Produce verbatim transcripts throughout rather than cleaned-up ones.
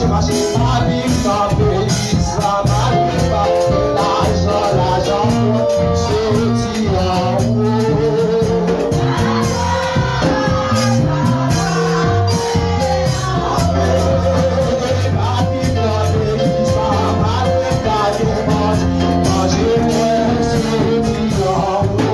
Paske lavi nan peyi sa malere pa gen lajan, lajan pran soti anwo. Lavi nan peyi sa malere pa gen manje, manje mwen soti anwo.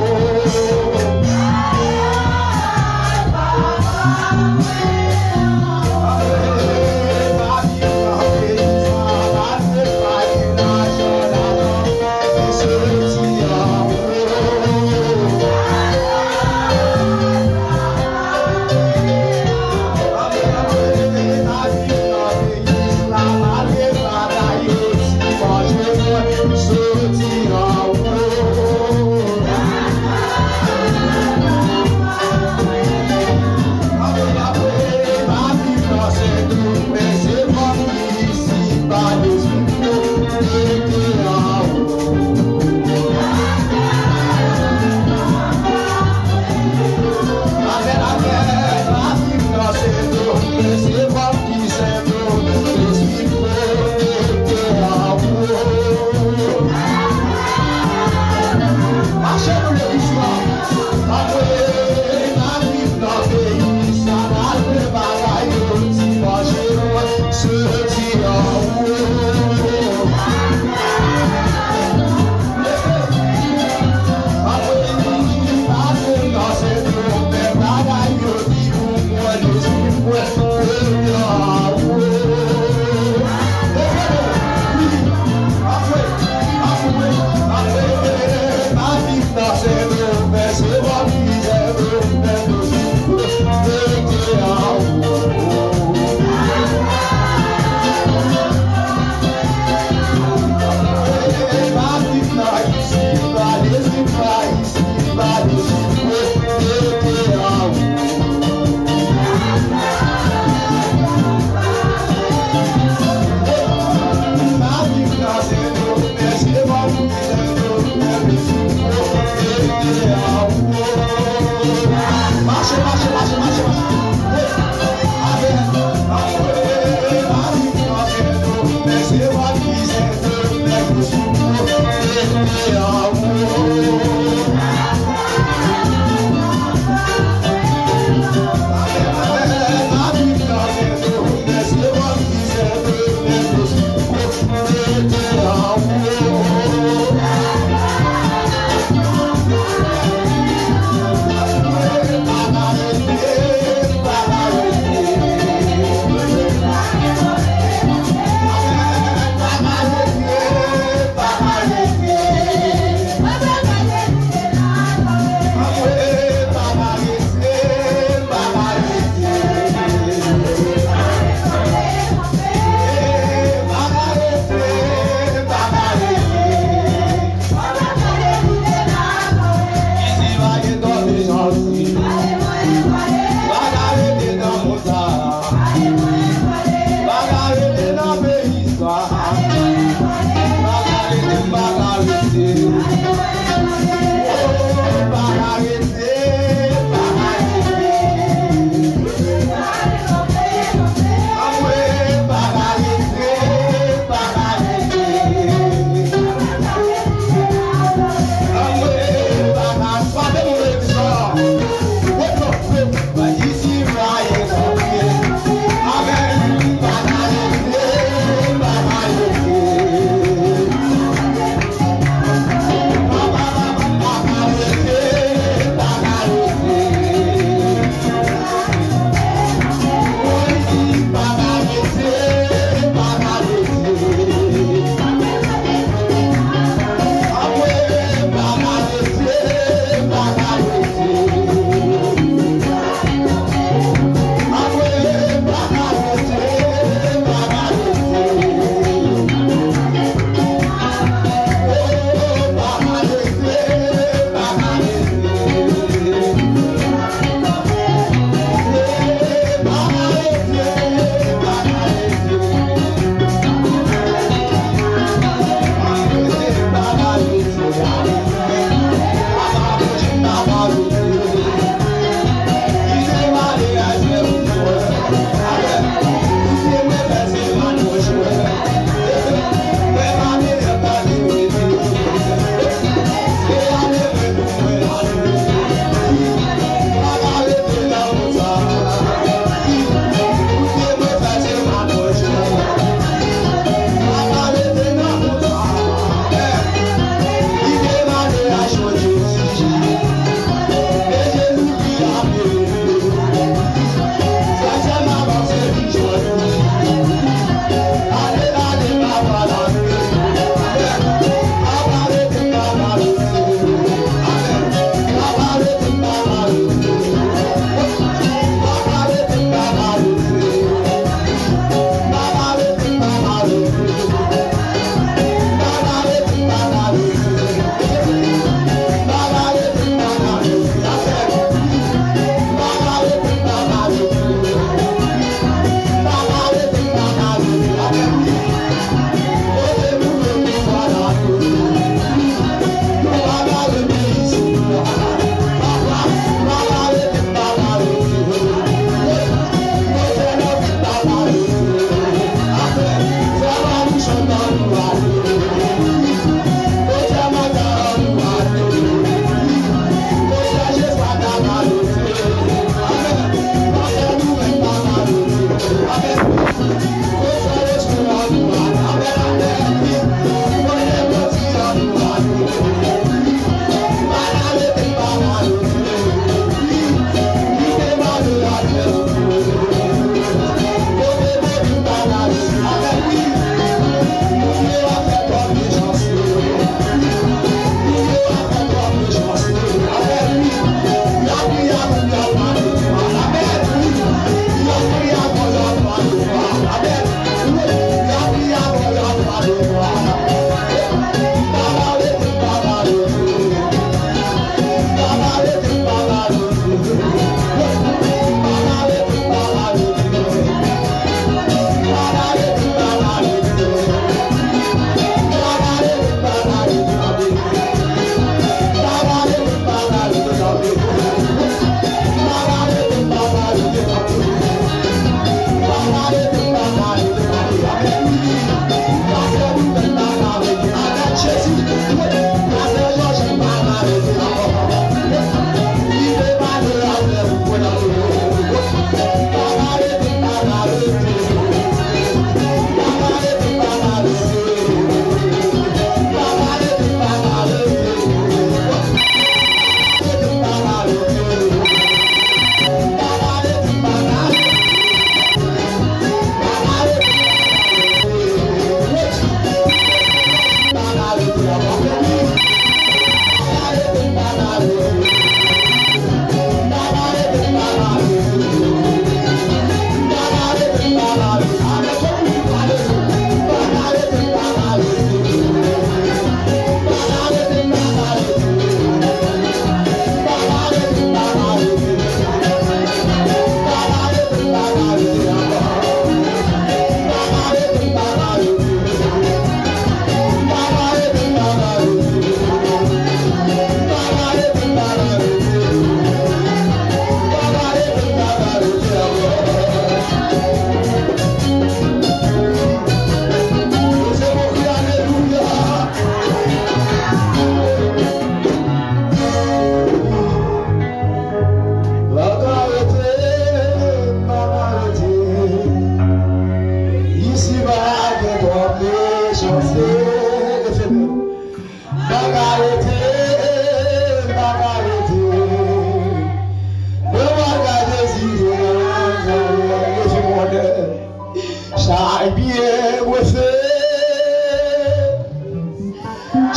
Chak byen mwen fè,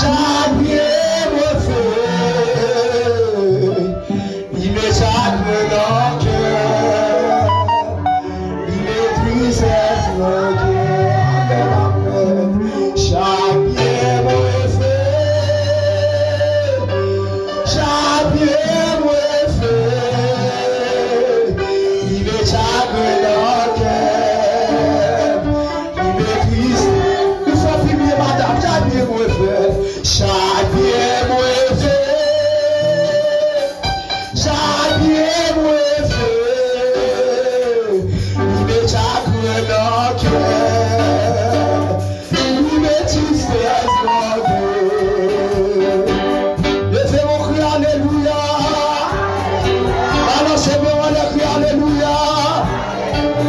chak byen mwen fè, li met chagren nan kè, li met tristès nan kè. Chak byen mwen fè, chak byen mwen fè, li met chagren nan kè. Li met tristès. Li fè pi byen, madanm. Chak byen mwen fè, chak byen mwen fè, chak byen mwen fè, li met chagren nan kè. Li met tristès nan kè. Leve yon kri alelouya. Balanse men w anlè, kri alelouya.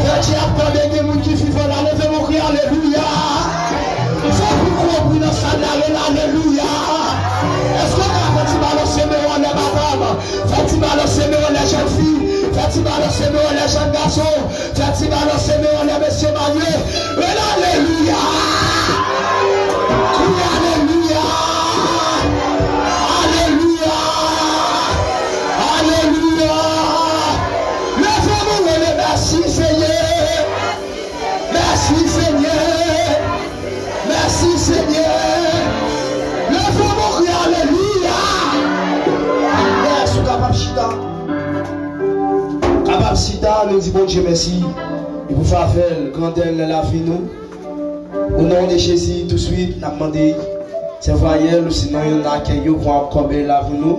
Fè Dye ap tande, gen moun ki vivan la, leve yon kri alelouya. Fò pou gwo bri nan sal la, rele alelouya. Èske w ka fè ti balanse men w anlè, madanm? Fè ti balanse men w anlè, jèn fi. Fè ti balanse men w anlè, jèn gason. Fè ti balanse men w anlè, mesye marye. Rele alelouya. Kriye alelouya. Alelouya. Alelouya. Leve men w rele, mèsi, Senyè. Mèsi, Senyè. Mèsi, Senyè. Leve men w kriye alelouya. Yes, ou kapab chita. Kapab chita, nou di Bondye mèsi. E pou favè l, grandè l nan lavi nou. O non de Jezi, touswit, n ap mande sèvayèl ou sinon yonn nan akèy yo pran kòbèy la pou nou.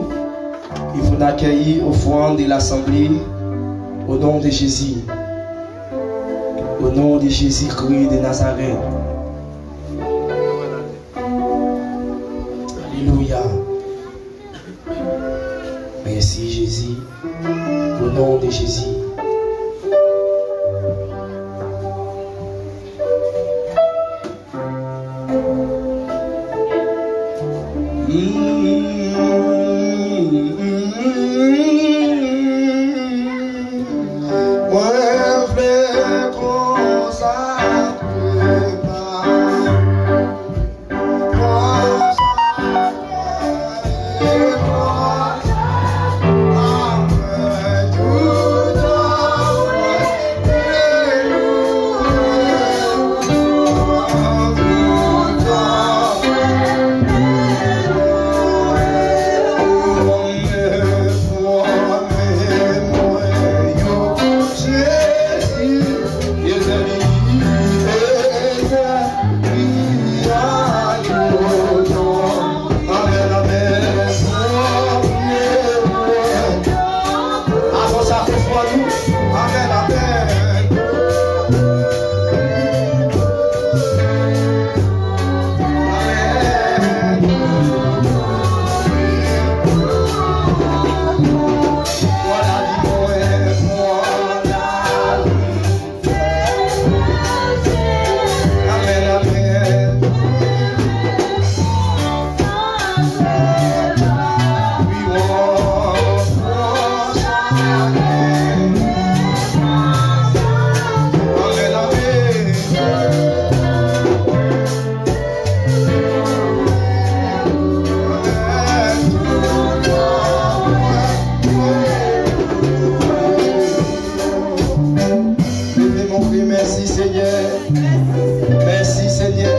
E pou n akèyi ofrann de lasanble. O non de Jezi. O non de Jezikri de Nazarèt. Alelouya. Mèsi, Jezi. O non de Jezi. Mwen vle konsakre pa. Avan sa, fè fwa nou. Amèn, amèn. Amèn. Voilà, di mwen, voilà. Amèn, amèn. Leve men w, kriye, mèsi, Senyè. Mèsi, Senyè.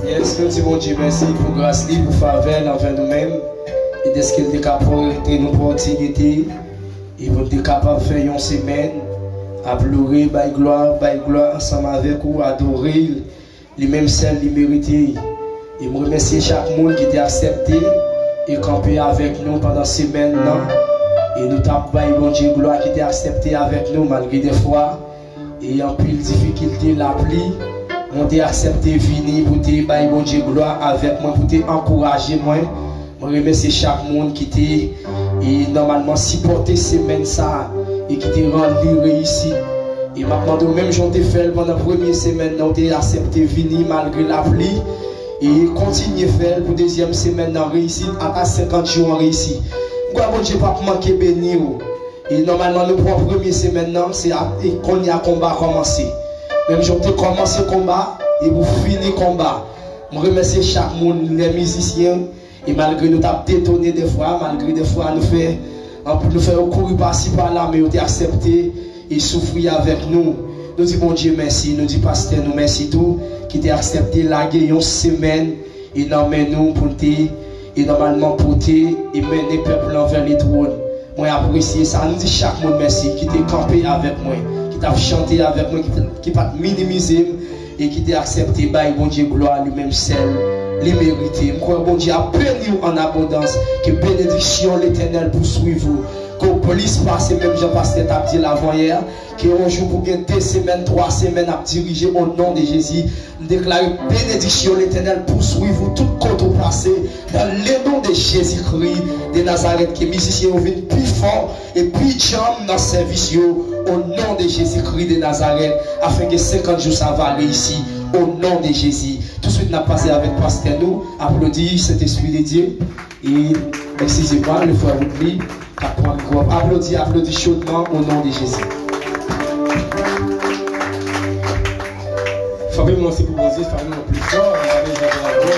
Yes, nou di Bondye mèsi pou gras li, pou favè l anvè nou menm. E dèske l te ka pote nou opòtinite, e pou n te kapab fè yon semèn ap lore, bay glwa, bay glwa ansanm avèk ou, adore l. Li menm sèl li merite. E m remèsye chak moun ki te aksepte e kanpe avèk nou pandan semèn nan. E nou t ap bay Bondye glwa ki te aksepte avèk nou malgre dèfwa e anpil difikilte, lapli. Moun te aksepte vini pou te bay Bondye glwa avèk mwen, pou te ankouraje mwen. Mwen remèsye chak moun ki te, e, nòmalman sipòte semèn sa a e ki te rann li reyisi. E m ap mande w, menm jan w te fè l pandan premye semèn nan, w te aksepte vini malgre lapli, e kontinye fè l pou dezyèm semèn nan reyisi, ata senkant jou an reyisi. M kwè Bondye p ap manke beni w. E nòmalman, nou pran premye semèn nan, se ap, e kounye a konba kòmanse. Menm jan w te kòmanse konba, e pou fini konba. M remèsye chak moun, lè mizisyen, e malgre nou t ap detone dèfwa, malgre dèfwa nou fè, anpil nou fè yo kouri pasi pala, men yo te aksepte e soufri avèk nou. Nou di Bondye mèsi, nou di pastè nou mèsi tou, ki te aksepte lage yon semèn e nan men nou pou n te, e nòmalman pote e mennen pèp lan vè letwòn. Mwen apresye sa. Nou di chak moun mèsi ki te kanpe avèk mwen, ki t ap chante avèk mwen, ki, ki pa t minimize m e ki te aksepte bay Bondye glwa li menm sèl li merite. M kwè Bondye ap beni w an abondans. Ke benediksyon Letènèl pouswiv ou. Ke w plis pase menm jan pastè t ap di l avanyè. Ke yon jou pou gen de semèn, twa semèn ap dirije o non de Jezi. M deklare benediksyon Letènèl pouswiv ou tout kote w pase. Dans le nom de Jésus-Christ de Nazareth, ke mizisyen yo vin pi fò e pi djanm nan sèvis yo, o non de Jezi Kri de Nazarèt, afin ke senkant jou sa va reyisi, o non de Jezi. Touswit n ap pase avèk pastè nou, aplodi Sentespri de Dye, e, excusez-moi, le frère Woodley, k ap pran mikwo. Aplodi, aplodi chodman, o non de Jezi. Fanmi mwen, se pou Bondye, fanmi mwen pli fò, nou pa bezwen bravo.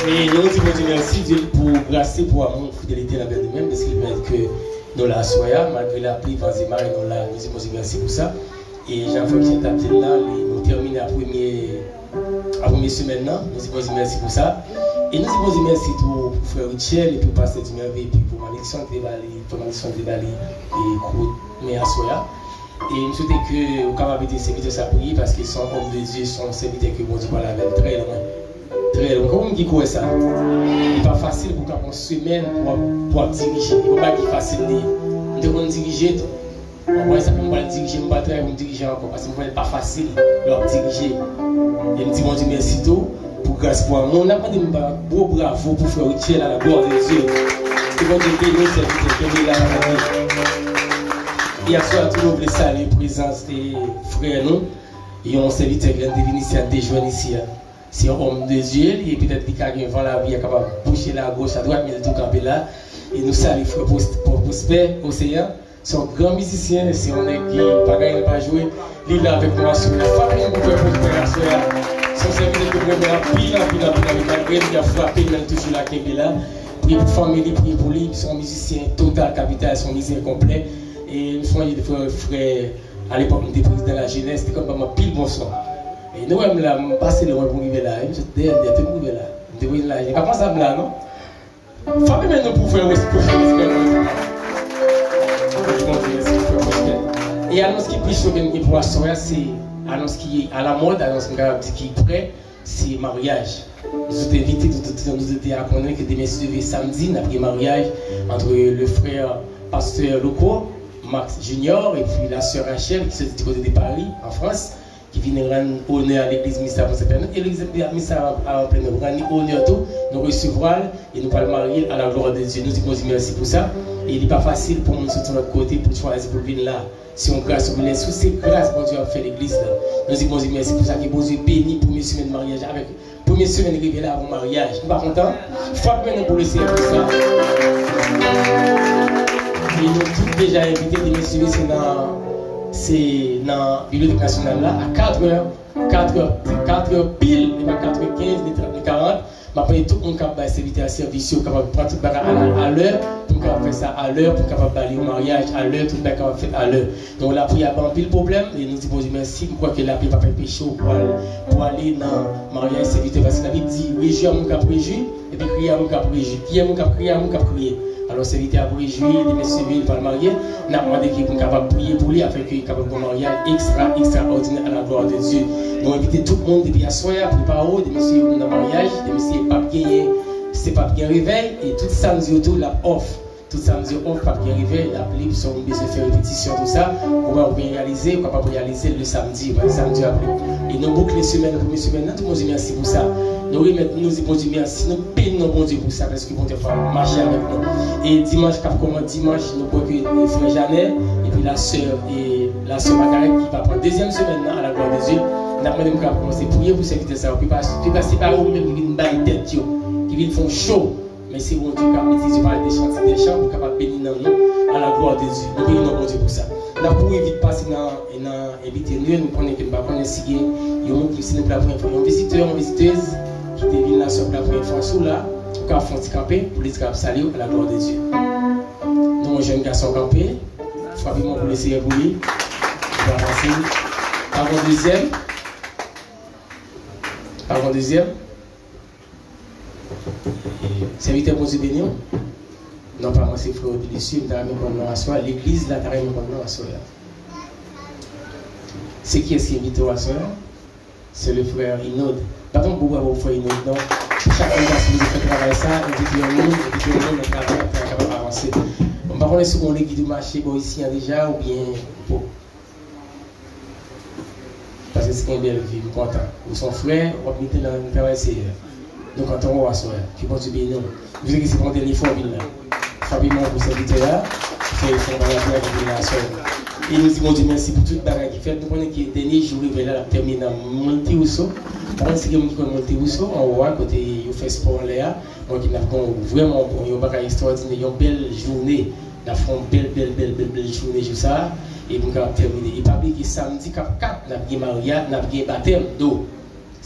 E nou di Bondye mèsi, Dye pou gras li, pou amou, fidelite l anvè nou menm, paske l pèmèt ke nou la aswè a, malgre lapli, van e mare, nou la, nou di Bondye mèsi pou sa. E jan frè Richard t ap di l la, li, nou tèmine a premye, a premye semèn nan, nou di Bondye mèsi pou sa. E nou di Bondye mèsi tou pou frè Richard, epi pastè Dumervil, epi pou Malikson ki te ba li, frè Malikson ki te ba li, e kout men aswè a. E m swete ke ou kapab ede sèvitè sa priye, paske se yon òm de Dye, se yon sèvitè ke Bondye pale avè l trè lwen. Trè lwen. Konbyen moun ki kwè sa? Li pa fasil pou w kapab yon semèn pou w ap, pou w ap dirije. Li pa yon bagay ki fasil li ye. M te konn dirije tou. Mwen, sa fè m pral dirije, m pral travay pou m dirije ankò, paske m konnen l pa fasil lè w ap dirije. E m di Bondye mèsi tou pou gras, pou amou. N ap mande yon gwo bravo pou frè Richard, à la gloire de Dieu. Ke Bondye beni w, sèvitè, kenbe la, pa lage. E aswè a tou, nou vle salye prezans de frè nou, yon sèvitè ki te vin isi a, te jwenn isi a. Se yon òm de Dye, li, petèt li ka gen van lavi a kapab bouche la goch, a dwat, men li tou kanpe la. E nou salye frè Pros-, Pros-, Prosper Océan. Se yon gran mizisyen, se yon nèg ki pa gen anyen l pa jwe. Li la avèk nou aswè a. Frape yon kout men pou frè aswè a. Se yon sèvitè ke m renmen anpil, anpil, anpil, anpil. Malgre li ap frape, men l toujou la, kenbe la. Priye pou fanmi li, priye pou li. Se yon mizisyen total kapital, se yon mizisyen konplè. E m sonje de frè, frè, alepòk m te prezidan lajenès, te konn ban m anpil bon son. E nou wè m la, m pase lwen pou m rive la. E m sot dèyè l, dèyè pou m rive la. M te prezidan lajenès. Pa konsa m la, non? Fanmi men nou pou frè Wes-, pou frè Prosper. Pou Bondye, mèsi pou frè Prosper. E anons ki pi cho ke n gen pou aswè a, se anons ki alamòd, anons m kapab di ki prè, se maryaj. Nou tout envite, tout, tout, nou tout a konnen ke demen si Dye vle samdi, n ap gen maryaj entre le frère pasteur Louko, Max Junior, et puis la sœur Rachel, ki soti di kote de Paris, en France, ki vin rann onè a legliz Minis Savan Sentènèt, e legliz Minis Savan Plenò rann li onè tou, nou resevwa l e nou pral marye l à la gloire de Dieu. Nou di Bondye mèsi pou sa. E li pa fasil pou moun soti lòt kote pou l chwazi pou l vin la. Se yon gras, yon lè sou se gras Bondye ap fè legliz la. Nou di Bondye mèsi pou sa, ke Bondye beni premye semèn maryaj avèk premye semèn revelavan maryaj. Nou pa kontan? Frape men nou pou le Seyè pou sa. E nou tout deja envite, demen si Dye vle se nan, se nan Bibliotek Nasyonal la a katrè, katrè, katrè pil, e pa katrè kenz, ni trant, ni karant. M ap mande tout moun k ap bay sèvitè a sèvis yo kapab pran tout bagay a, a lè, pou n kapab fè sa a lè, pou n kapab ba li yon maryaj a lè, tout bagay kapab fèt a lè. Donk, lapli ap anpil pwoblèm, e nou di Bondye mèsi. M kwè ke lapli p ap anpeche w pou al, pou ale nan maryaj sèvitè, paske Labib di, rejwi a moun k ap rejwi, epi kriye a moun k ap rejwi. Kriye a moun k ap kriye a moun k ap kriye. Alò, sèvitè ap rejwi, demen si Dye vle, li pral marye. N ap mande ke pou n kapab priye pou li, afin ke li kapab gen yon maryaj ekstra, ekstraòdinè, à la gloire de Dieu. Nou envite tout moun depi aswè a, prepare w, demen si Dye vle, nou nan maryaj, demen si Dye vle, p ap genyen, se p ap gen revèy, e tout samdi yo tou, l ap off. Tout samdi yo off, p ap gen revèy, l ap lib, si w bezwen fè repetisyon, tou sa, ou wè, ou vin reyalize, ou kapab reyalize l le samdi, paske samdi yo ap lib. E nou boukle semèn, premye semèn nan, tout moun di mèsi pou sa. Nou remèt, nou di Bondye mèsi, nou beni non Bondye pou sa, paske Bondye ap mache avèk nou. E dimanch k ap kòmanse dimanch, nou kwè ke, e, frè Janè, epi la sè, e, la sè Magarèt ki va pran dezyèm semèn nan, à la gloire de Dieu. N ap mande pou kapab kòmanse priye pou sèvitè sa yo. Pi pa, pi pa se pa yo menm ki vin bay tèt yo, ki vin fè yon show. Men se Bondye k ap itilize yo, pale de chanti de chan pou kapab beni nanm nou. À la gloire de Dieu. Nou beni non Bondye pou sa. N ap kouri vit pase nan, nan envite nou yo. Nou konnen ke nou pa konnen si gen yon moun ki vini pou la premye fwa, yon vizitè, yon vizitèz ki te vin la sou la premye fwa sou la, ou ka fè yon ti kanpe pou li di k ap salye w à la gloire de Dieu. Nou yon jèn gason kanpe, frape men pou Leseyè pou li. Li pa fasil. Avan dezyèm. Avan dezyèm. Sèvitè, Bondye beni w. Non pa mwen se frè Odilisiye, m ta renmen konn non aswè a. Legliz la ta renmen konn non aswè a. Se kiyès ki envite w aswè a? Se le frè Inod. Bat yon gwo bravo pou frè Inod non. Chak moun ta sipoze fè travay sa, envite yon moun, envite yon moun, nan travay ap kapab avanse. M pa konnen si w gen yon legliz ou mache bò isi an deja oubyen ou Paske se gen bèl vi, m kontan. Ou se yon frè, w ap mete nan travay Seyè a. Nou kontan wè w aswè a. Ke Bondye beni w. M swete ke se pa yon dènye fwa w vin la. Frape men pou sèvitè a. Fè, fè yon bagay pou l vin la aswè a. E nou di Bondye mèsi pou tout bagay ki fèt. Nou konnen ke dènye jou revèy la, l ap tèmine nan Monte Russo. M pa konn si gen moun ki konn Monte Russo, anwo a, kote yo fè spò anlè a. Mwen ki n ap gen vrèman yon, yon bagay ekstwòdinè, yon bèl jounen. N ap fè yon bèl, bèl, bèl, bèl, bèl jounen jou sa a. Epi n kapab tèmine. E pa bliye ke samdi k ap kat, n ap gen marya-, n ap gen batèm do.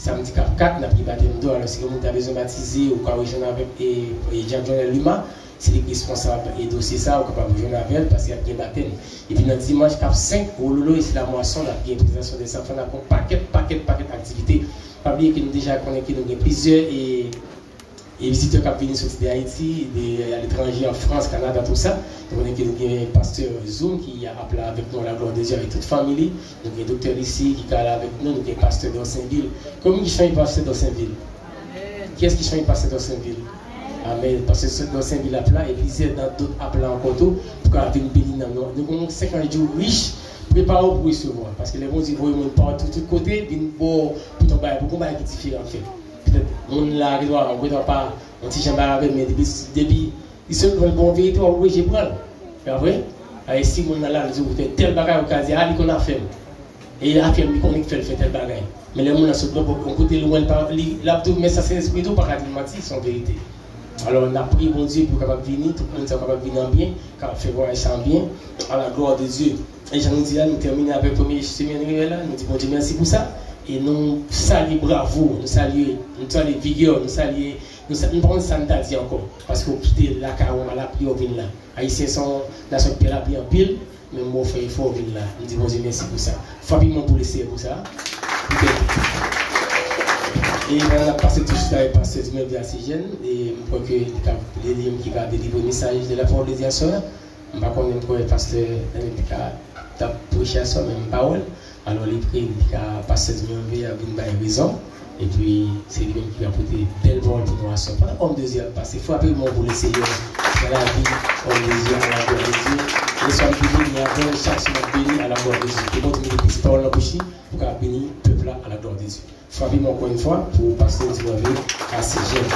Samdi k ap kat, n ap gen batèm do. Alò, si gen moun ki ta bezwen batize, ou ka rejwenn avèk, e, e, Dyak Jonel Luma, se li ki responsab, e, dosye sa a, ou kapab rejwenn avè l, paske ap gen batèm. Epi nan dimanch k ap senk, wololo, e se la mwason, n ap gen prezantasyon dèzanfan, n ap gen yon pakèt, pakèt, pakèt aktivite. Pa bliye ke nou deja konnen ke nou gen plizyè, e, E vizitè k ap vini soti de Ayiti, de aletranje, an Frans, Kanada, tou sa. Nou konnen ke nou gen pastè Zoom ki ap la avèk nou, à la gloire de Dieu, avèk tout fanmi li. Nou gen doktè Lucie ki ka la avèk nou, nou gen pastè Dorsainville. Konbyen ki chanje pastè Dorsainville? Kiyès ki chanje pastè Dorsainville? Amèn. Pastè Dorsainville ap la, e plizyè nan dòt ap la ankò tou, pou ka vin beni nanm nou. Nou gen yon senkant jou rich, prepare w pou resevwa. Paske lè Bondye voye moun patou, tout kote, vin ba w pou t yon bagay, pou yon bagay ki diferan fèt. Petèt, moun la, petèt, petèt pa yon ti jan bay avè l, men depi, depi li sot pran bon verite, w ap oblije pran l. Se pa vre? Alè, si moun nan la, li di w fè tèl bagay, ou ka di, a, li konn afè m. E afè m, li konnen k fè l fè tèl bagay. Men lè moun nan sot bò, bò, yon kote lwen, li pa, li, l ap di w, men sa se lespri tou, ou pa ka di l manti, se yon verite. Alò, n ap priye Bondye pou yo kapab vini, tout moun sa yo kapab vini an byen, kapab fè vwayaj sa an byen, à la gloire de Dieu. E jan nou di a, nou tèmine avèk premye semèn revèy la, nou di Bondye mèsi pou sa, e nou salye bravo, nou salye, nou salye vigè, nou salye, nou sa, nou pa konn sa n ta di ankò, paske w kite lakay ou nan lapli, w vin la. Ayisyen se yon nasyon ki pè lapli anpil, men m wè w fè efò w vin la. M di Bondye mèsi pou sa. Frape men pou Leseyè pou sa. Pou tèt. E pandan n ap pase tou chita avèk pastè Dumervil Asejèn, e m kwè ke li ka, li menm ki va delivre mesaj de la parole de Dieu aswè a. M pa konnen, m kwè pastè Daniel te ka t ap preche aswè, men m pa wè l. Alò, li pre, li ka pastè Dumervil a vin bay rezon. Epi, se li menm ki va pote bèl pawòl pou nou aswè. Pandan òm de Dye ap pase, frape men pou Leseyè nan lavi òm de Dye, à la gloire de Dieu. Lè swa m te beni avè l, chak jou m ap beni, à la gloire de Dieu. Ke Bondye mete plis pawòl nan bouch li pou ka beni pèp la, à la gloire de Dieu. Frape men ankò yon fwa pou pastè Dumervil Asejèn.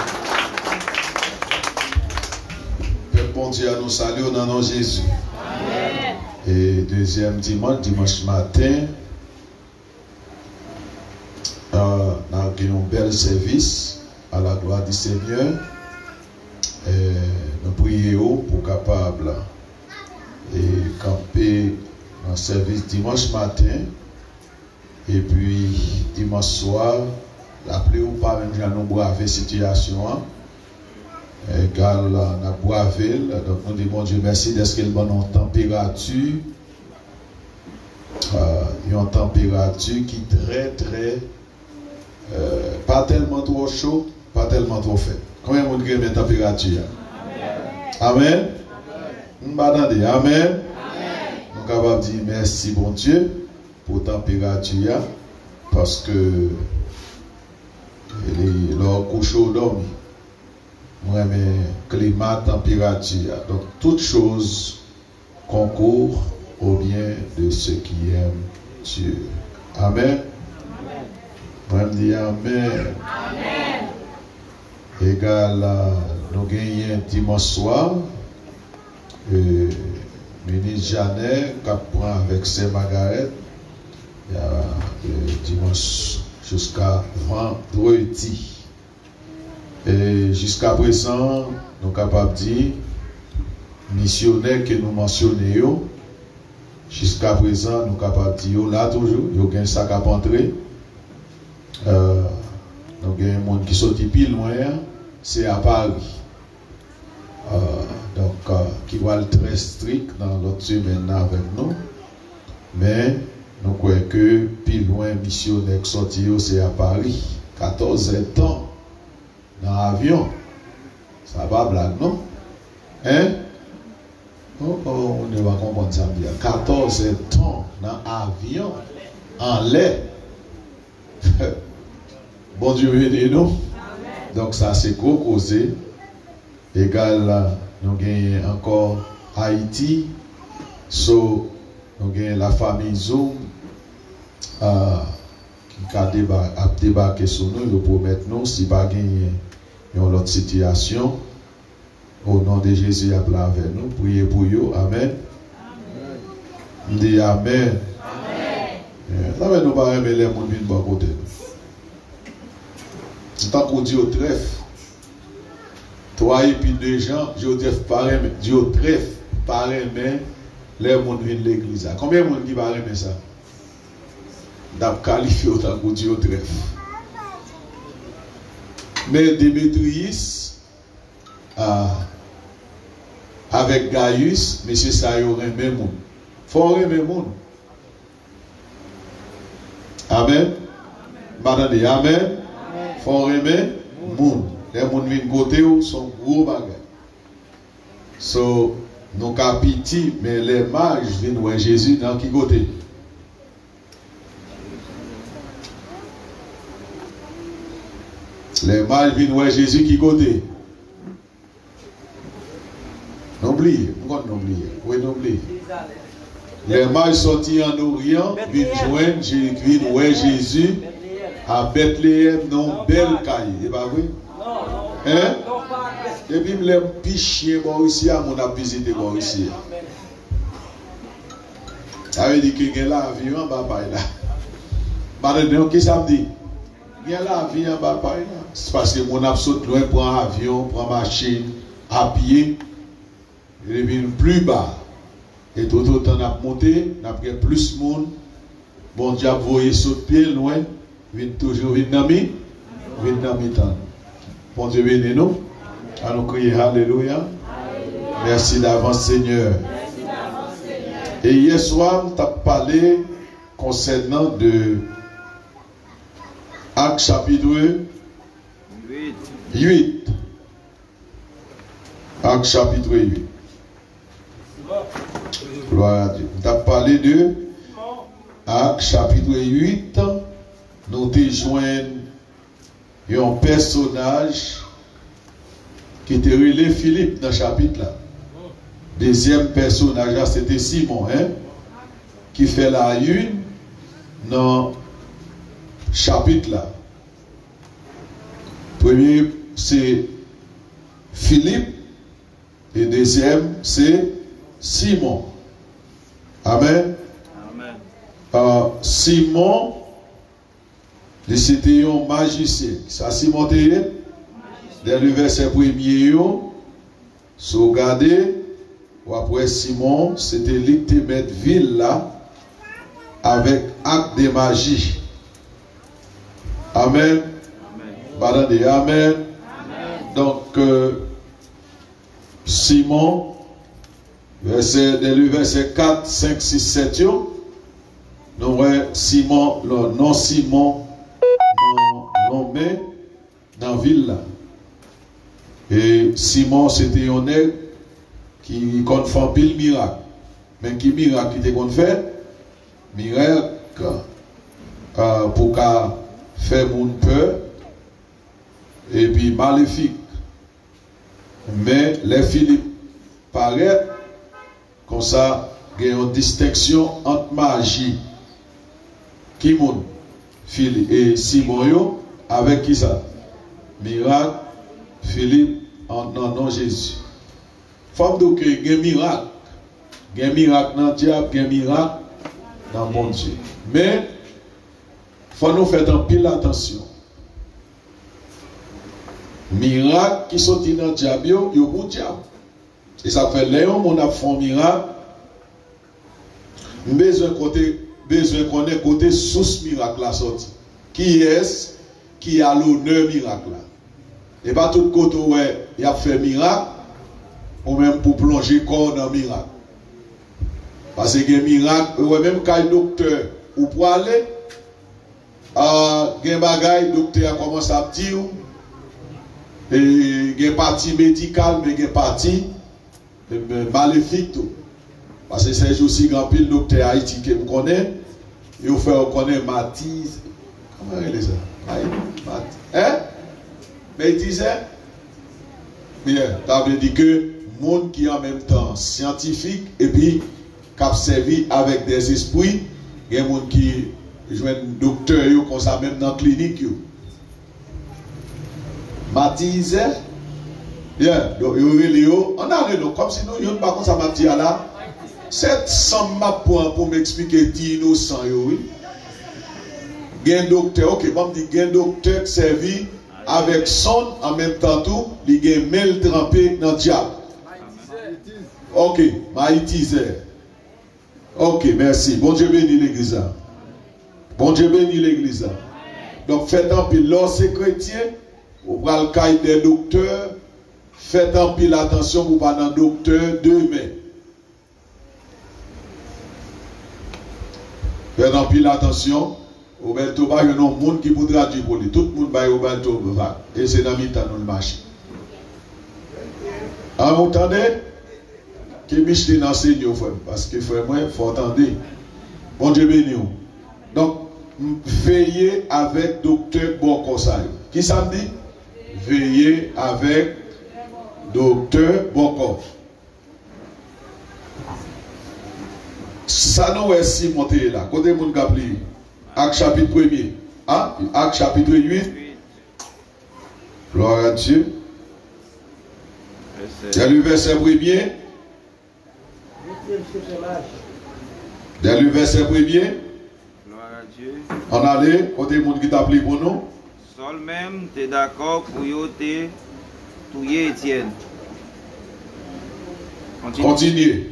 Pèp Bondye a, nou salye w nan non Jezi. E dezyèm dimanch, dimanch maten, ah, n a gen yon bèl sèvis, à la gloire du Seigneur. E nou priye w pou w kapab, e, kanpe nan sèvis dimanch maten. Epi, dimanch swa, lapli ou pa menm jan nou brave sitiyasyon an. Egal, n ap brave l. Donk, nou di Bondye mèsi dèske l ban nou yon tanperati, euh, yon tanperati ki trè, trè, euh, pa tèlman twò cho, pa tèlman twò frèt. Konbyen moun ki renmen tanperati a? Amèn. M pa tande. Amèn. Nou kapab di mèsi Bondye pou tanperati a, paske li, lè w kouche w dòmi. M renmen klima, tanperati a. Donc, toutes choses concourent au bien de ceux qui aiment Dieu. Amèn. Mwen m di amèn. Egal, nou genyen dimanch swa, e, minis Janè k ap pran avèk sè Magarèt, ya, e, dimanch jiska vandredi. E jiska prezan, nou kapab di, misyonè ke nou mansyone yo, jiskaprezan, nou kapab di yo la toujou, yo gen sa k ap antre. Euh, nou gen moun ki soti pi lwen an, se a Pari. Euh, donk, euh, ki pral trè strik nan lòt semèn nan avèk nou. Men, nou kwè ke pi lwen misyonè k soti yo se a Pari. Katòz èdtan nan avyon. Sa pa blag, non. Hein? Oh, oh, moun yo pa konprann sa m di a. Katòz èdtan nan avyon. Anlè. Bondye beni nou. Donk, sa se gwo koze. Egal, nou genyen ankò Ayiti. So, nou genyen lafanmi Zoom, ah, ki ka deba-, ap debake sou nou. Yo pwomèt nou, si pa genyen yon lòt sitiyasyon, o non de Jezi, y ap la avè nou. Priye pou yo. Amèn. M di amèn. Amèn. Sa fè nou pa renmen lè moun vin bò kote nou. Tankou Dyotrèf. Twa epi de Jan, Dyotrèf pa renmen, Dyotrèf pa renmen lè moun vin legliz la. Konbyen moun ki pa renmen sa? N ap kalifye w tankou Dyotrèf. Men Demetriyis, a, avèk Gayis, mesye sa yo renmen moun. Fò w renmen moun. Amèn. M pa tande. Amèn. Fò w renmen moun. Lè moun vin kote w, se yon gwo bagay. So, nou ka piti, men lè maj vin wè Jezi nan ki kote? Lè maj vin wè Jezi ki kote? Nou bliye, m konn nou bliye. Wi, nou bliye. Lè maj sòti an Oryan, vin jwenn Je-, vin wè Jezi a Betleyèm, nan yon bèl kay. E pa vre? Hein? Depi m lè m pi chen bò isi a, moun ap vizite bò isi a. Sa vle di ke gen lavi anba pay la. M pa tande non, kisa m di? Gen lavi anba pay la. Se paske moun ap sot lwen, pran avyon, pran machin, a pye. Li vin pli ba. E toutotan n ap monte, n ap gen plis moun. Bondye ap voye sot byen lwen, vin toujou vin nan mi, vin nan mitan nou. Bondye beni nou. An nou kriye alelouya. Mèsi davans, Senyè. E yè swa, m t ap pale konsènan de Ak chapit uit. Ak chapit uit. Glwa a Dye. M t ap pale de Ak chapit uit, nou te jwenn yon pèsonaj ki te rele Filip nan chapit la. Dezyèm pèsonaj la, se te Simon, en, ki fè la une nan chapit la. Premye, se Filip, e dezyèm, se Simon. Amèn. Amèn. Ah, Simon, li se te yon majisyen. Sa Simon te ye? Dè le vèsè premye yo, si w gade, w ap wè Simon, se te li k te mèt vil la avèk ak de maji. Amèn. Amèn. Pa tande, amèn. Amèn. Donk, euh, Simon, vèsè, dè le vèsè kat, senk, sis, sèt yo, nou wè Simon, non, non Simon, non, nonmen nan vil la. E Simon, se te yon nèg ki konn fè anpil mirak. Men ki mirak li te konn fè? Mirak, ah, pou ka fè moun pè, epi malefik. Men lè Filip parèt, konsa gen yon distenksyon ant maji. Ki moun? Fili-, e Simon yo, avèk kisa? Mirak, Filip, an, nan non Jezi. Fò m di w ke gen mirak. Gen mirak nan dyab, gen mirak nan Bondye. Men, fò nou fè anpil atansyon. Mirak ki soti nan dyab yo, yo pou dyab. E sa k fè lè yon moun ap fè yon mirak, m bezwen kote, bezwen konnen kote sous mirak la sòti. Kiyès ki a lonè mirak la? E pa tout kote w wè y ap fè mirak, ou menm pou plonje kò w nan mirak. Paske gen mirak, ou wè menm kay doktè ou prale, ah, gen bagay doktè a kòmanse ap di w, e gen pati medikal, men gen pati e, malefik tou. Paske sèjousi gen anpil doktè Ayiti ke m konnen, yo fè yo konnen matiz, kòman yo rele sa? Ay, mat, en? Metizè? Byen, sa vle di ke moun ki an menm tan syantifik epi k ap sèvi avèk dèzespri, gen moun ki jwenn doktè yo konsa menm nan klinik yo. Matizè. Byen, donk yo rele yo, ann ale non, kòmsi nou youn pa konn sa m ap di a la. Se san m ap pran pou m eksplike ti inosan yo, wi. Gen doktè, oke, ban m di, gen doktè k sèvi avèk sonn, an menm tan tou, li gen men l tranpe nan dyab. Oke, mayitizè. Oke, mèsi. Bondye beni legliz la. Bondye beni legliz la. Donk, fèt anpil. Lè w se kretyen, ou pral kay de doktè, fèt anpil atansyon pou w pa nan doktè demen. Fèt anpil atansyon. Roberto pa jwenn yon moun ki pou tradui pou li. Tout moun bay Roberto vag. E se nan mitan nou l mache. An, ou tande? Ke Micheline anseye w, frè m, paske, frè mwen, fò w tande. Bondye beni w. Donk, m, veye avèk doktè bòkò sa yo. Kisa m di? Veye avèk doktè bòkò. Sa nou wè Simon te ye la. Kote moun k ap li Ak chapit premye? A? Ak chapit uit. Gloire à Dieu. Dès le verset premier. Dès le verset premier. Ann ale, kote moun ki t ap li pou nou? Sòl menm te dakò pou yo te touye Etyèn. Kontinye.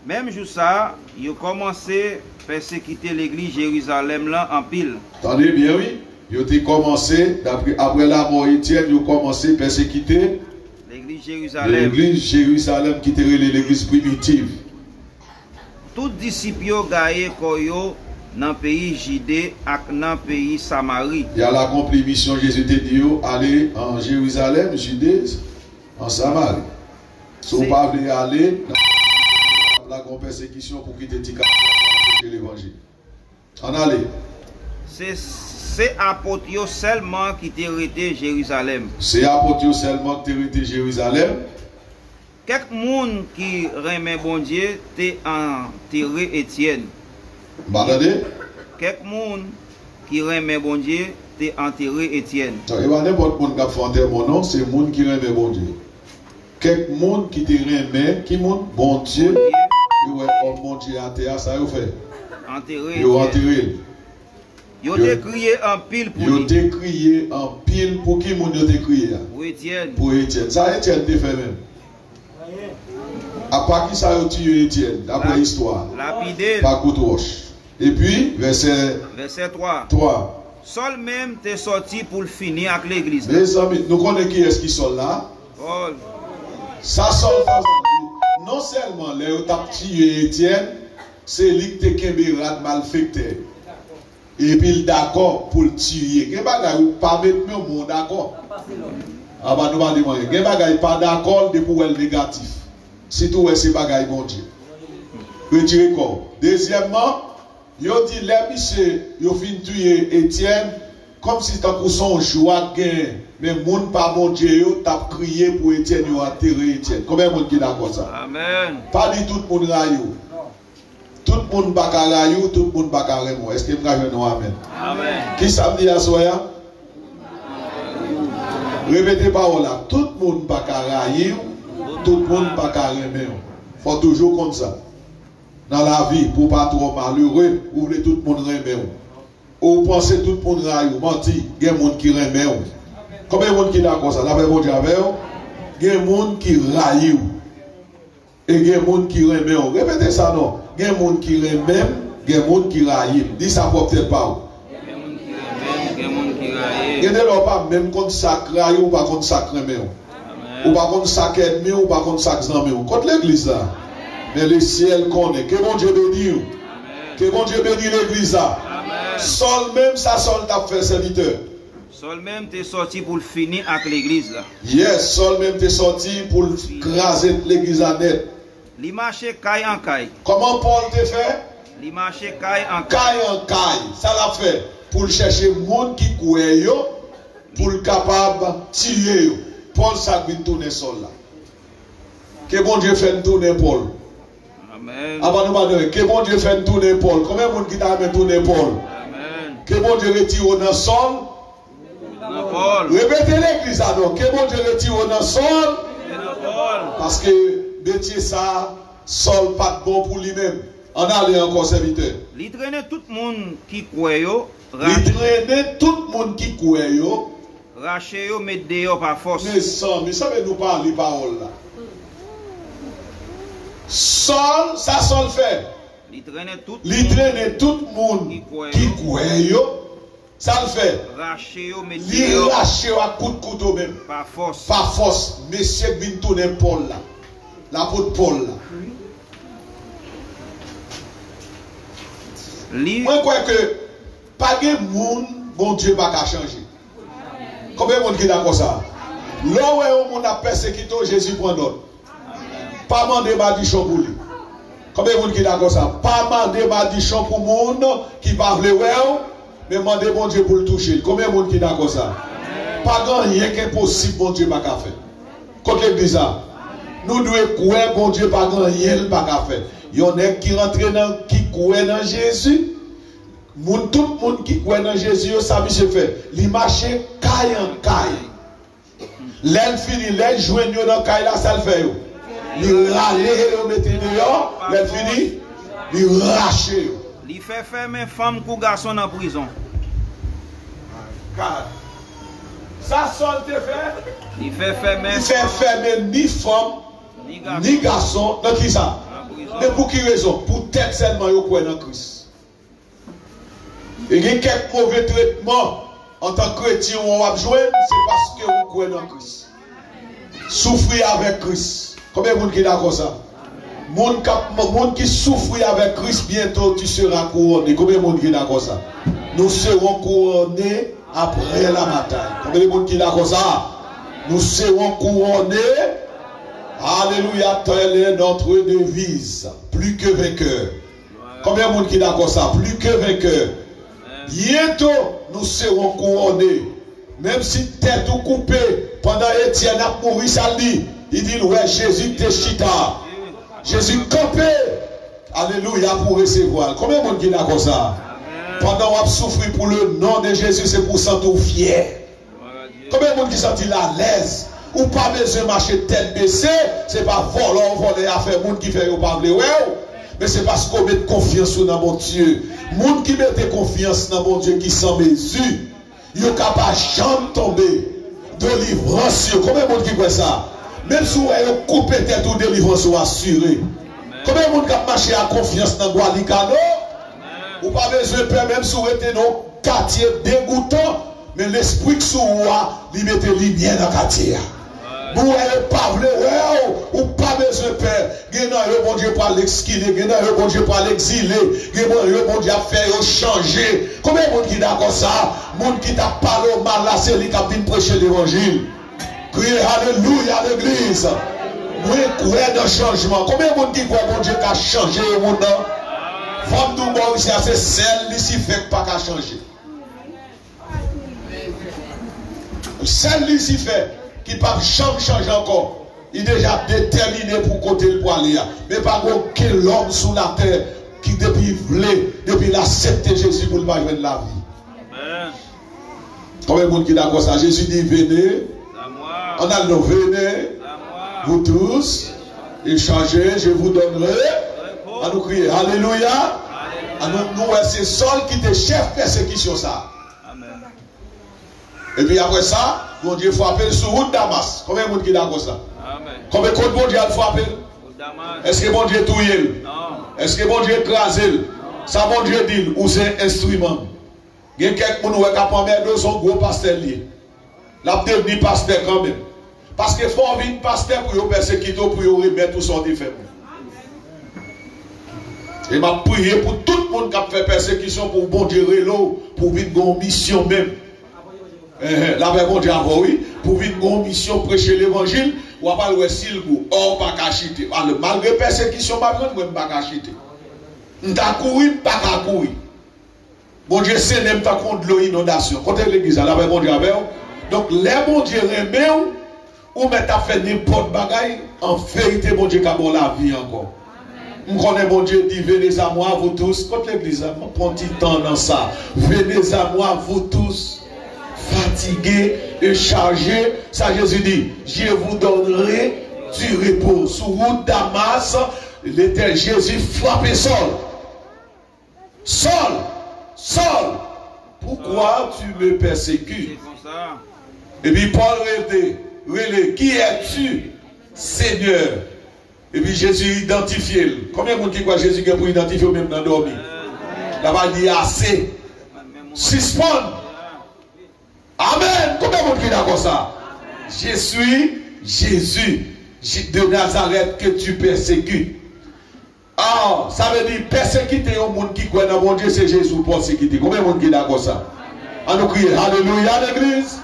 Menm jou sa a, yo kòmanse pèsekite legliz Jerizalèm lan anpil. Tande byen, wi. Yo te kòmanse, dapre, apre lamò Etyèn, yo kòmanse pèsekite legliz Jerizalèm. Legliz Jerizalèm ki te rele legliz primitiv. Tout disip yo gaye kò yo nan peyi Jide ak nan peyi Samari. Y al akonpli misyon Jezi te di yo, ale an Jerizalèm, Jide, an Samari. Si w pa vle ale, n ap lage yon pèsekisyon pou kite ti kay la preche levanjil. Ann ale. Se, se apot yo sèlman ki te rete Jerizalèm. Se apot yo sèlman ki te rete Jerizalèm. Kèk moun ki renmen Bondye te antere Etyèn. M pa tande. Kèk moun ki renmen Bondye te antere Etyèn. E pa nenpòt moun k ap fè antèman, non, se moun ki renmen Bondye. Kèk moun ki te renmen, ki moun? Bondye. Yo wè kòm Bondye atè a, sa yo fè? Antere Etyèn. Yo antere l. Yo te kriye anpil pou li. Yo te kriye anpil pou ki moun yo te kriye a? Pou Etyèn. Pou Etyèn. Sa Etyèn te fè menm? Apa ki sa yo tiye Etyèn, dapre istwa a? Lapide l. Pa kout wòch. Epi, vèsè twa. Sòl menm te sòti pou l fini ak legliz la. Mezanmi, nou konnen kiyès ki Sòl la? Pòl. Sa Sòl fè, non sèlman lè yo t ap tiye Etyèn, se li k te kenbe rad malfektè yo. Epi l dakò pou l tiye. Gen bagay ou pa met men w, men w dakò. Apa nou pa di mwen. Gen bagay pa dakò l depi w wè l negatif. Sitou w wè se bagay Bondye. Retire kò w. Dezyèmman, yo di lè misye yo fin touye Etyèn, kòmsi tankou se yon jwa k genyen. Men moun pa Bondye yo t ap kriye pou Etyèn, yo antere Etyèn. Konbyen moun ki dakò sa? Amèn. Pa di tout moun rayi w. Tout moun pa ka rayi w, tout moun pa ka renmen w. Èske m ka jwenn yon amèn? Amèn. Kisa m di aswè a? Repete pawòl la. Tout moun pa ka rayi w, tout moun pa ka renmen w. Fò w toujou konn sa. Nan lavi, pou w pa twò malere, ou vle tout moun renmen w. Ou panse tout moun rayi w, manti, gen moun ki renmen w. Konbyen moun ki dakò sa? Lapè Bondye avè w. Gen moun ki rayi w. E gen moun ki renmen w. Repete sa non. Gen moun ki renmen m, gen moun ki rayi m. Di sa pwòp tèt pa w. Gen moun ki renmen m, gen moun ki rayi m. Gen de lè w pa menm konn sa k rayi w, ou pa konn sa k renmen w. Ou pa konn sa k ènmi w, ou pa konn sa k zanmi w. Kot legliz la? Men lesyèl konnen. Ke Bondye beni w. Ke Bondye beni legliz la. Sòl menm, sa Sòl t ap fè, sèvitè? Sòl menm te sòti pou l fini ak legliz la. Yes, Sòl menm te sòti pou l kraze legliz la nèt. Li mache kay an kay. Kòman Pòl te fè? Li mache kay an kay. Kay an kay. Sa l ap fè? Pou l chèche moun ki kwè yo, pou l kapab tiye yo. Pòl sa k vin tounen Sòl la. Ke Bondye fè n tounen Pòl. Amèn. Apa nou pa dwe. Ke Bondye fè n tounen Pòl. Konbyen moun ki ta renmen tounen Pòl? Amèn. Ke Bondye retire w nan Sòl. Nan Pòl. Repete legliz la non. Ke Bondye retire w nan Sòl. Nan Pòl. Paske metye sa, Sòl pa t bon pou li menm. Ann ale ankò, sèvitè. Li trennen tout moun ki kwè yo. Li trennen tout moun ki kwè yo. Rache yo met deyò pa fòs. Mezanmi, sanble nou pa li pawòl la. Sòl, sa Sòl fè? Li trennen tout Li moun trennen tout moun ki kwè ki yo. Kwè yo. Sa l fè? Rache yo met Li deyò rache yo ak kout kouto menm. Pa fòs. Pa fòs. Mesye k vin tounen Pòl la. Lapot Pòl la. Li Mwen kwè ke pa gen moun Bondye pa ka chanje. Konbyen moun ki dakò sa? Lè w wè yon moun ap pèsekite w, Jezi pran nòt. Pa mande madichon pou li. Konbyen moun ki dakò sa? Pa mande madichon pou moun ki pa vle wè w, men mande Bondye pou l touche l. Konbyen moun ki dakò sa? Pa gen anyen k enposib Bondye pa ka fè. Kot legliz la? Nou dwe kwè Bondye pa gen anyen l pa ka fè. Yon nèg ki rantre nan, ki kwè nan Jezi, moun, tout moun ki kwè nan Jezi yo, sa misye fè? Li mache kay an kay. Lè l fini, lè l jwenn yo nan kay la, sa l fè yo? Li rale yo mete deyò, lè l fini, li rache yo. Li fè fèmen fanm kou gason nan prizon. God. Sa Sòl te fè? Li fè fèmen Li fè fèmen ni fanm, ni gason. Ni gason. Nan ki sa? Nan prizon. Men pou ki rezon? Poutèt sèlman yo kwè nan Kris. E gen kèk move tretman antan kretyen w ap jwenn, se paske ou kwè nan Kris. Soufri avèk Kris. Konbyen moun ki dakò sa? Moun k ap, moun ki soufri avèk Kris, bientôt tu seras couronné. Konbyen moun ki dakò sa? Nous serons couronnés après la bataille. Konbyen moun ki dakò sa? Nous serons couronnés. Alléluia, telle est notre devise. Plus que vainqueur. Konbyen moun ki dakò sa? Plus que vainqueur. Bientôt nous serons couronnés. Menm si tèt ou koupe, pandan Etyèn ap mouri, sa l di? Li di l wè Jezi te chita. Jezi kanpe. Alelouya, pou resevwa l. Konbyen moun ki dakò sa? Pandan w ap soufri pou le non de Jezi, se pou w santi w fyè. Konbyen moun ki santi l alèz? Ou pa bezwen mache tèt bese, se pa vòlè w vòlè afè moun ki fè yo pa vle wè w, men se paske w met konfyans ou nan Bondye. Moun ki mete konfyans nan Bondye ki san mezi, yo ka pa janm tonbe. Delivrans yo, konbyen moun ki kwè sa? Menm si w wè yo koupe tèt ou, delivrans ou asire. Konbyen moun k ap mache ak konfyans nan Gwalikano? Ou pa bezwen pè, menm si w rete nan yon katye degoutan, men lespri k sou ou a, li mete limyè nan katye a. Moun wè yo pa vle wè w, ou pa bezwen pè. Gen nan yo Bondye pral ekskile, gen nan yo Bondye pral egzile, gen nan yo Bondye ap fè yo chanje. Konbyen moun ki dakò sa? Moun ki t ap pale w mal la, se li k ap vin preche levanjil. Kriye alelouya legliz. Mwen kwè nan chanjman. Konbyen moun ki kwè Bondye ka chanje yon moun nan? Fò m di w bò isi a, se sèl Lisifè k pa ka chanje. Sèl Lisifè ki p ap janm chanje ankò. Li deja detèmine pou kote l pwale a. Men pa gen okenn lòm sou latè ki depi vle, depi l aksepte Jezi pou l pa jwenn lavi. Amèn. Konbyen moun ki dakò sa? Jezi di, venez. Ann al non, venez, vous tous, et chargés, je vous donnerai. An nou kriye, alelouya. An nou, nou wè se Sòl ki te chèf pèsekisyon sa. Amèn. Epi apre sa, Bondye frape l sou wout Damas. Konbyen moun ki dakò sa? Amèn. Konbyen kot Bondye al frape l? Èske Bondye touye l? Èske Bondye kraze l? Sa Bondye di l, ou se enstriman m. Gen kèk moun ou wè k ap anmède w, se yon gwo pastè l ye. L ap devni pastè kanmenm. Paske fò w vin pastè pou yo pèsekite w, pou yo remèt ou sa w te fè pou yo. E m ap priye pou tout moun k ap fè pèsekisyon, pou Bondye rele w, pou w vin gen yon misyon menm. Enhen, lapè Bondye avè w, wi. Pou w vin gen yon misyon, preche levanjil, w ap al wè si l gou. Ò, w pa ka chite. Alò, malgre pèsekisyon m ap jwenn, mwen, m pa ka chite. M ta kouri, m pa ka kouri. Bondye sennen m tankou yon dlo inondasyon. Kote legliz la? Lapè Bondye avè w. Donk, lè Bondye renmen w, ou mèt ap fè nenpòt bagay, an verite, Bondye ka ba w lavi ankò. M konnen Bondye di, venez à moi, vous tous. Kot legliz la? M pran ti tan nan sa. Venez à moi, vous tous, fatigués et chargés. Sa Jezi di, je vous donnerai du repos. Sou wout Damas, Letènèl Jezi frape Sòl. Sòl, Sòl, pourquoi tu me persécutes? Epi Pòl rele, rele, qui es-tu, Seigneur? Epi Jezi idantifye l. Konbyen moun ki kwè Jezi gen pou idantifye w menm nan dòmi? L ap di ase. Sispann. Amen. Konbyen moun ki dakò sa? Je suis Jésus de Nazareth que tu persécutes. Ah, sa vle di pèsekite yon moun ki kwè nan Bondye, se Jezi w pèsekite. Konbyen moun ki dakò sa? An nou kriye alelouya legliz.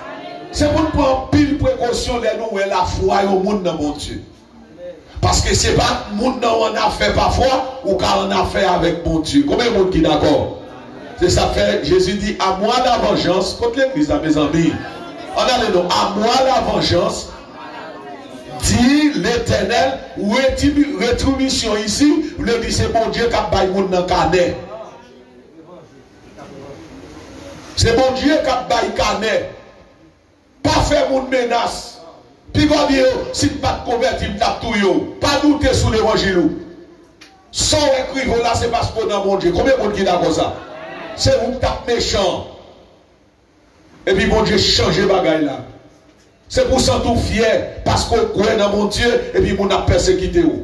Se pou n pran anpil prekosyon lè nou wè lafwa yon moun nan Bondye. Paske se pa moun nan w annafè pafwa, ou ka annafè avèk Bondye. Konbyen moun ki dakò? Se sa k fè Jezi di, à moi la vengeance. Kot legliz la, mezanmi? Ann ale non, à moi la vengeance, di Letènèl, retribi-, retribisyon isi, vle di se Bondye k ap bay moun nan kanè. Se Bondye k ap bay kanè. Pa fè moun menas. Piga w di yo, si m pa t konvèti, m t ap touye w. Pa doute sou levanjil ou. Sa w wè k rive w la, se paske w nan Bondye. Konbyen moun ki dakò sa? Se ou k t ap mechan. Epi Bondye chanje bagay la. Se pou w santi w fyè, paske w kwè nan Bondye, epi moun ap pèsekite w.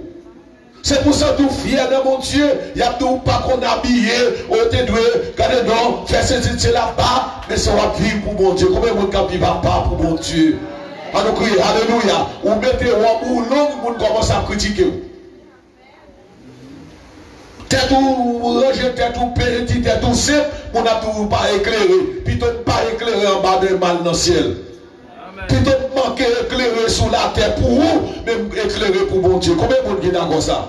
Se pou w santi w fyè nan Bondye, y ap di w pa konn abiye, ou te dwe, gade non, fè sesi, sela, pa, men se w ap viv pou Bondye. Konbyen moun k ap viv apa pou Bondye? An nou kriye, alelouya. Ou mete wòb ou long, moun kòmanse ap kritike w. Tèt ou ranje, tèt ou penti, tèt ou senp, moun ap di w pa eklere. Pito n pa eklere anba men mal nan syèl. Pito m manke eklere sou latè pou ou, men m eklere pou Bondye. Konbyen moun ki dakò sa?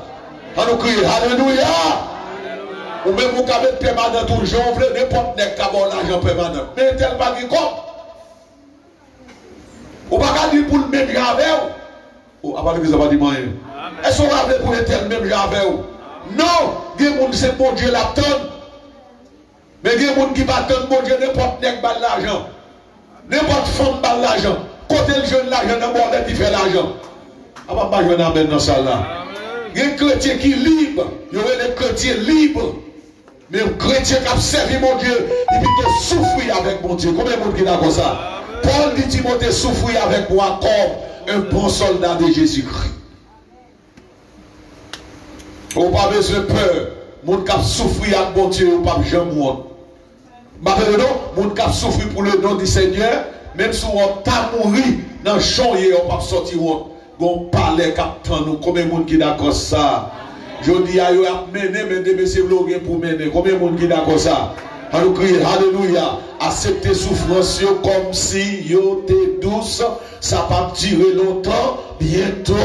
An nou kriye, alelouya! Ou menm ou ka met pèmanant ou jan w vle, nenpòt nèg ka ba w lajan pèmanant. Men entèl pa gen kòb. Ou pa ka di l pou l menm jan avè w. O, apa legliz la pa di m anyen? Èske w pa vle pou entèl menm jan avè w? Non! Gen moun se Bondye l ap tann. Men gen moun ki pa tann Bondye, nenpòt nèg ba l lajan. Nenpòt fanm ba l lajan. Kote l jwenn lajan nan bòlèt li fè lajan. Apa m pa jwenn amèn nan sal la? Gen kretyen ki lib, yo rele kretyen lib. Men kretyen k ap sèvi Bondye, li pito soufri avèk Bondye. Konbyen moun ki dakò sa? Pòl di Timote, soufri avèk mwa kòm un bon soldat de Jésus-Christ. Ou pa bezwen pè. Moun k ap soufri ak Bondye yo p ap janm wont. M pa vle non, moun k ap soufri pou le non di Senyè, menm si w ta mouri nan jan w ye, w p ap sòti wont. Gon palè k ap tann ou. Konbyen moun ki dakò sa? Jodi a, yo ap mennen, men demen se vle w gen pou mennen. Konbyen moun ki dakò sa? An nou kriye, alelouya! Aksepte soufrans yo kòmsi yo te dous. Sa p ap dire lontan. Byento,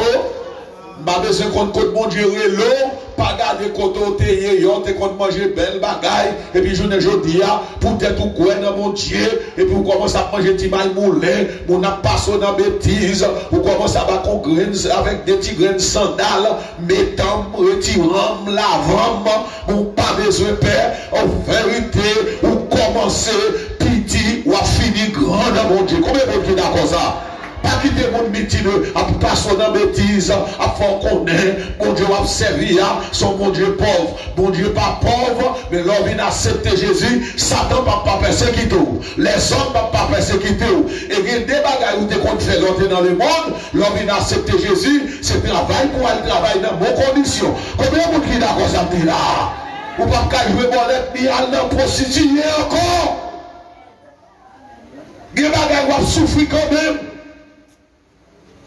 m pa bezwen konn kot Bondye rele w. Pa gade kote w te ye. Yè w te konn manje bèl bagay, epi jounen jodi a, poutèt ou kwè nan Bondye, epi ou kòmanse ap manje ti malmoulen, moun ap pase w nan betiz, ou kòmanse ap ak yon grenn, avèk de ti grenn sandal, metan m, retiran m, lavan m, ou pa bezwen pè, an verite, ou kòmanse piti, w ap fini gran nan Bondye. Konbyen moun ki dakò sa? Pa Kite moun mitid ap pase w nan betiz, ap fè w konnen Bondye w ap sèvi a se yon Bondye pòv. Bondye pa pòv, men lè w vin aksepte Jezi, Satan p ap pa pèsekite w. Lèzòm p ap pa pèsekite w. E gen de bagay ou te konn fè lè w te nan lemonn, lè w vin aksepte Jezi, se travay pou w al travay nan bon kondisyon. Konbyen moun ki dakò sa m di la a? Ou p ap ka jwe bòlèt ni al nan pwostitiye ankò. Gen bagay w ap soufri kanmenm.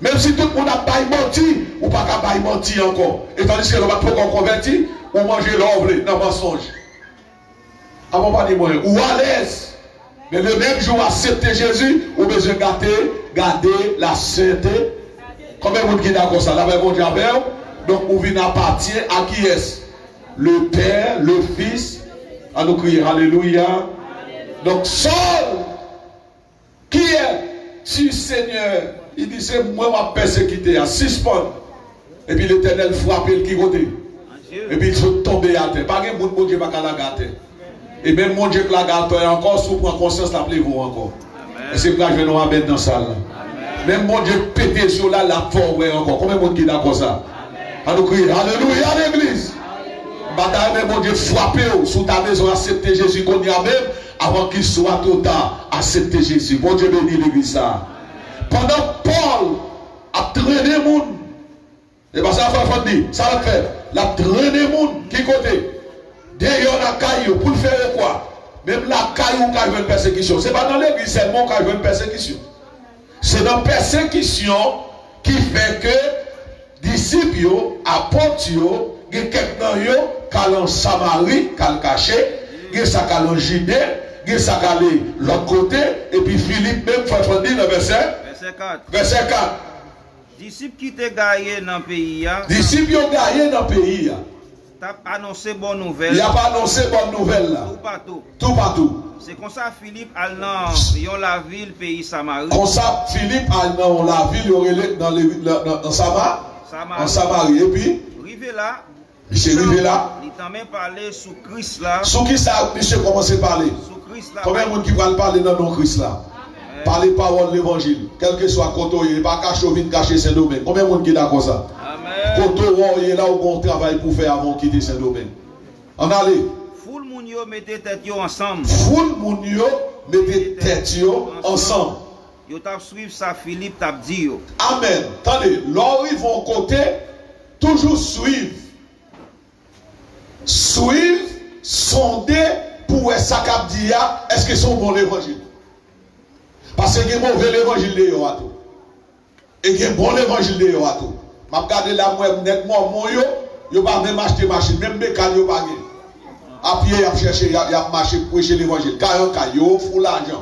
Menm si tout moun ap bay manti, ou pa ka bay manti ankò. E tandiske lè w pa t poko konvèti, ou manje lè w vle nan mansonj. Akonpanye mwen, ou alèz. Men le menm jou w aksepte Jezi, ou bezwen gate, gade lasente. Konbyen moun ki dakò sa? Lapè Bondye avè w. Donk, ou vin apatyen a kiyès? Le Père, le Fils. An nou kriye alelouya. Donk, Sòl, Qui est tu, Seigneur? Li di, se mwen w ap pèsekite a. Sispann. Epi Letènèl frape l ki kote? Epi l sot tonbe atè. Pa gen moun Bondye pa ka lage atè. E menm Bondye k lage atè ankò, si w pran konsyans, l ap leve w ankò. Èske m ka jwenn yon amèn nan sal la? Menm Bondye k pete zye w la, l ap fè w wè ankò. Konbyen moun ki dakò sa? An nou kriye, alelouya, legliz! M pa ta renmen Bondye frape w si w ta bezwen aksepte Jezi kounye a menm, avan ki swa twò ta, aksepte Jezi. Bondye beni legliz sa a. Pandan Pòl ap trennen moun, e pa sa Frè Fann di, sa l ap fè? L ap trennen moun, ki kote? Deyò lakay yo, pou l fè yo kwa? Menm lakay ou ka jwenn pèsekisyon. Se pa nan legliz sèlman ou ka jwenn pèsekisyon. Se nan pèsekisyon ki fè ke disip yo, apot yo, gen kèk nan yo k al an Samari, k al kache, gen sa k al an Jide, gen sa k ale lòt kote, epi Filip menm, Frè Fann di nan vèsè, Vèsè kat. Vèsè kat. Disip ki te gaye nan peyi a. Disip yo gaye nan peyi a. T ap anonse bon nouvèl. Y ap anonse bon nouvèl la. Toupatou. Toupatou. Se konsa Filip al nan yon lavil peyi Samari. Konsa Filip al nan yon lavil yo rele nan levi-, nan, nan, nan Sama-, Samari. An Samari. Epi? Rive la, misye rive la. Li tanmen pale sou Kris la. Sou ki sa misye kòmanse pale? Sou Kris la. Konbyen moun ki pral pale nan non Kris la? Pale pawòl levanjil. Kèlkeswa kote w ye, e pa kache w vin kache Sendomeng. Konbyen moun ki dakò sa? Amèn. Kote w ye la, ou gen yon travay pou w fè avan w kite Sendomeng. Ann ale. Foul moun yo mete tèt yo ansanm. Foul moun yo mete tèt yo ansanm. Yo t ap swiv sa Filip t ap di yo. Amèn. Tande, lè w rive yon kote, toujou swiv. Swiv, sonde pou w wè sa k ap di a, èske se yon bon levanjil? Paske gen move levanjil deyò a tou. E gen bon levanjil deyò a tou. M ap gade la, m wè nèg Mòmon yo, yo pa menm achte machin, menm bekàn yo pa gen. A pye y ap chèche, y ap, y ap mache preche levanjil. Kay an kay, yo ofri w lajan.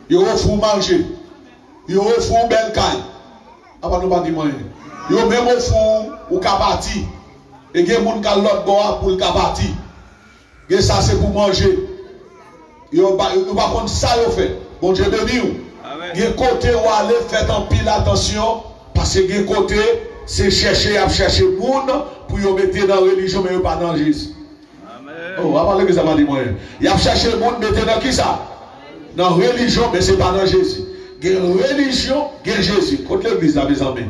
Yo ofri w manje. Yo ofri w bèl kay. Apa nou pa di m anyen? Yo menm ofri w, ou ka pati. E gen moun k al lòt bò a pou l ka pati. Gen sa se pou manje. Yo pa, yo pa konn sa yo fè. Bondye beni w. Amèn. Gen kote w ale, fèt anpil atansyon, paske gen kote se chèche y ap chèche moun pou yo mete nan relijyon, men yo pa nan Jezi. Amèn. Oh, apa legliz la pa di mwen? Y ap chèche moun mete nan kisa? Nan relijyon, men se pa nan Jezi. Gen relijyon, gen Jezi. Kot legliz la, mezanmi?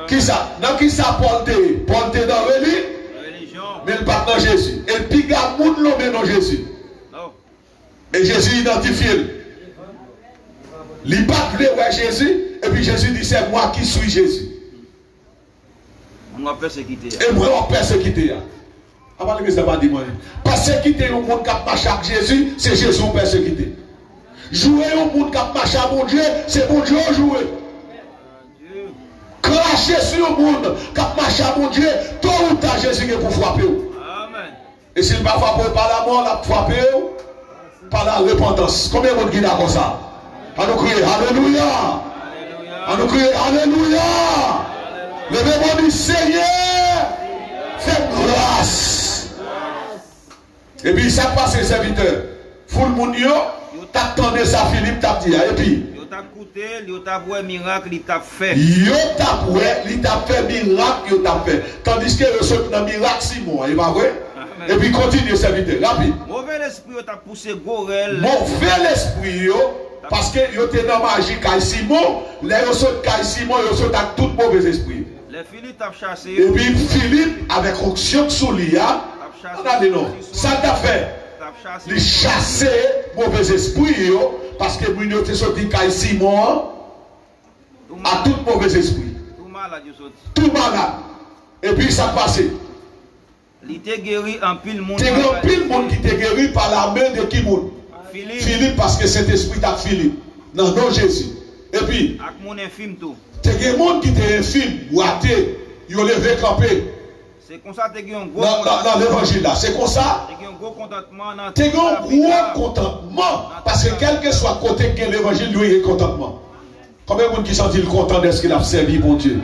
Kisa? Nan kisa Pòl te ye? Pòl te nan reli-, relijyon, men l pa t nan Jezi. E piga moun lonmen non Jezi. Non. E Jezi idantifye l. Li pa t vle wè Jezi, epi Jezi di, c'est moi qui suis Jésus. Moun w ap pèsekite a. E mwen w ap pèsekite a. Apa legliz la pa di mwen? Pèsekite yon moun k ap mache ak Jezi, se Jezi w pèsekite. Joure yon moun k ap mache ak Bondye, se Bondye w joure. Krache sou yon moun k ap mache ak Bondye, to ou ta Jezi gen pou frape w. Amèn. E si l pa frape w pa lamò, l ap frape w pa larepantans. Konbyen moun ki dakò sa? Ann nou kriye, alelouya! Ann nou kriye, alelouya! Leve men w, di, Senyè, fè m gras! Epi sa k pase, sèvitè? Foul moun yo t ap tande sa Filip t ap di a. Epi? Yo t ap koute l, yo t ap wè mirak li t ap fè. Yo t ap wè, li t ap fè mirak yo t ap fè. Tandiske yo sot nan mirak Simon an, e pa vre? Amèn. Epi kontinye, sèvitè, rapid. Move lespri yo t ap pouse gwo rèl. Move lespri yo Paske yo te nan maji kay Simon, lè yo sot kay Simon, yo sot ak tout move zespri. Lè Filip t ap chase yo, epi Filip, avèk onksyon k sou li a, t ap chase ann ale non. Sa l t ap fè? T ap chase Li chase move zespri yo, paske moun yo te soti kay Simon an, tou a tout move zespri. Tou malad yo soti. Tou malad. Epi sa k pase? Li te geri anpil moun Te gen anpil moun ki te geri pa lamen de ki moun? Filip. Filip, paske Sentespri t ak Filip. Nan non Jezi. Epi, ak moun enfim tou. Te gen moun ki te enfim, bwate, yo leve kanpe. Se konsa te gen yon gwo Nan, nan, nan levanjil la, se konsa. Te gen yon gwo kontantman nan Te gen yon gwo kontantman. Paske kèlkeswa kote k gen levanjil, yo gen kontantman. Konbyen moun ki santi l kontan dèske l ap sèvi Bondye?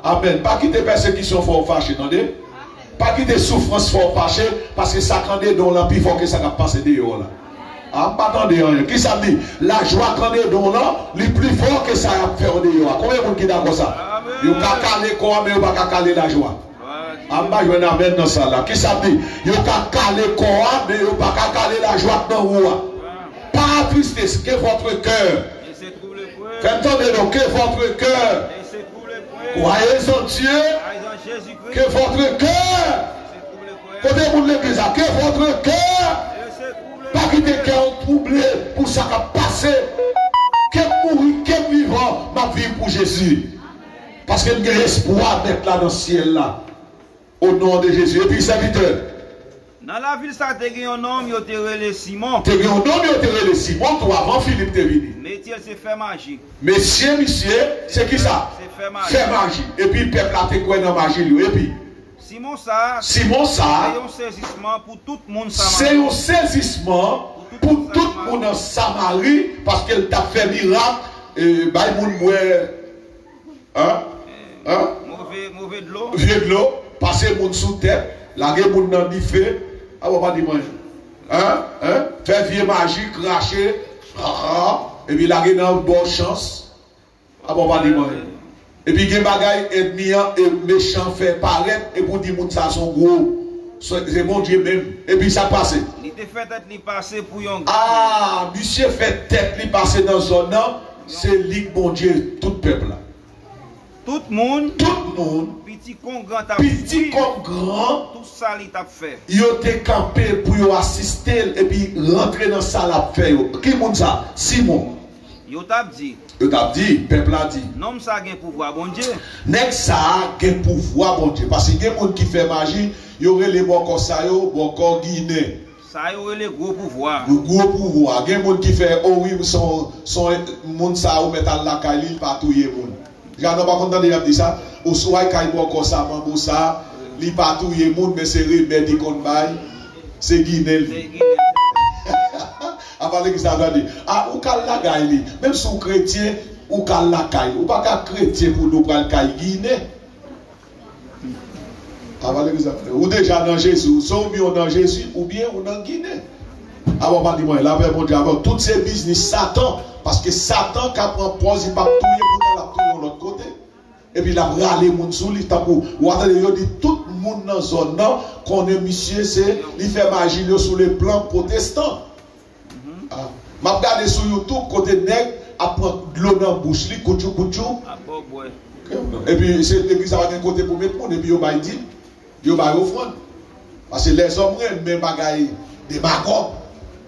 Amèn. Pa kite pèsekisyon fè w fache, tande. Pa kite soufrans fè w fache, paske sa k andedan w lan pi fò ke sa k ap pase deyò w la. A, m pa tande anyen. Kisa m di? Lajwa k andedan w lan, li pi fò ke sa y ap fè w deyò a. Konbyen moun ki dakò sa? Yo ka kale kò a, men yo pa ka kale lajwa. A, m pa jwenn amèn nan sal la. Kisa m di? Yo ka kale kò a, men yo pa ka kale lajwa k nan ou a. Pas attristez, que votre cœur. Fè m tande non, que votre cœur. Croyez en Dieu, que votre cœur. Kote moun legliz la, que votre cœur. Pa kite kè w twouble pou sa k ap pase. Ke m mouri, ke m vivan, m ap viv pou Jezi. Paske m gen espwa mèt la nan syèl la. O non de Jezi. Epi sèvitè. Nan lavil sa te gen yon nonm yo te rele Simon. Te gen yon nonm yo te rele Simon tou avan Filip te vini. Metye l se fè maji. Mesye, misye, se ki sa? Se fè maji. Fè maji. Epi pèp la te kwè nan maji li yo. Epi Simon sa a Simon sa a se yon sezisman pou tout moun Samari. Se yon sezisman pou tout moun nan Samari, paske l t ap fè mirak, e, bay moun bwè, an? An? Move, move dlo. Vye dlo, pase moun sou tèt, lage moun nan dife. A, w pa di mwen. An? An? Fè vye maji, krache, ha, ha, epi lage nan bò chans. A, w pa di mwen. Epi gen bagay ènmi an e mechan fè parèt, epi w di moun sa se yon gwo, se, se Bondye menm. Epi sa k pase? Li te fè tèt li pase pou yon gwo. A, misye fè tèt li pase nan zòn nan, se li k Bondye tout pèp la. Tout moun, tout moun, piti kon gran t ap swiv, piti kon gran, tout sa li t ap fè. Yo te kanpe pou yo asiste l epi rantre nan sa l ap fè yo. Ki moun sa? Simon. Yo t ap di. Yo t ap di, pèp la di. Nonm sa gen pouvwa Bondye. Nèg sa a gen pouvwa Bondye. Paske gen moun ki fè maji, yo rele bòkò sa yo, bòkò Ginen. Sa yo rele gwo pouvwa. Gwo pouvwa. Gen moun ki fè, o wi, son, son moun sa ou mèt al lakay li, li pa touye moun. Janon pa konn tande y ap di sa. Oswa y kay bòkò sa, manbo sa, li pa touye moun, men se remèd li konn bay, se Ginen li. Se Ginen. Apa legliz sa tande. A, ou k al lakay li. Menm si w kretyen, ou k al lakay li. Ou pa ka kretyen pou nou pral kay Ginen. Apa legliz ap fè. Ou deja nan Jezi. Ou se ou byen ou nan Jezi, oubyen ou nan Ginen. Apa w pa di mwen, lapè Bondye avè w. Tout se biznis Satan. Paske Satan ka pran pòz, li p ap touye moun nan, l ap touye yon lòt kote. Epi l ap rale moun sou li, tankou, w a tande yo di tout moun nan zòn nan konnen misye se, li fè maji l yo sou le plan pwotestan. A, m ap gade sou YouTube kote nèg ap pran dlo nan bouch li, koutchou, koutchou. Ap ba w bwè. Epi se legliz sa pa gen kote pou met moun, epi yo bay dim, yo bay ofrann. Paske lèzòm renmen bagay demagòg.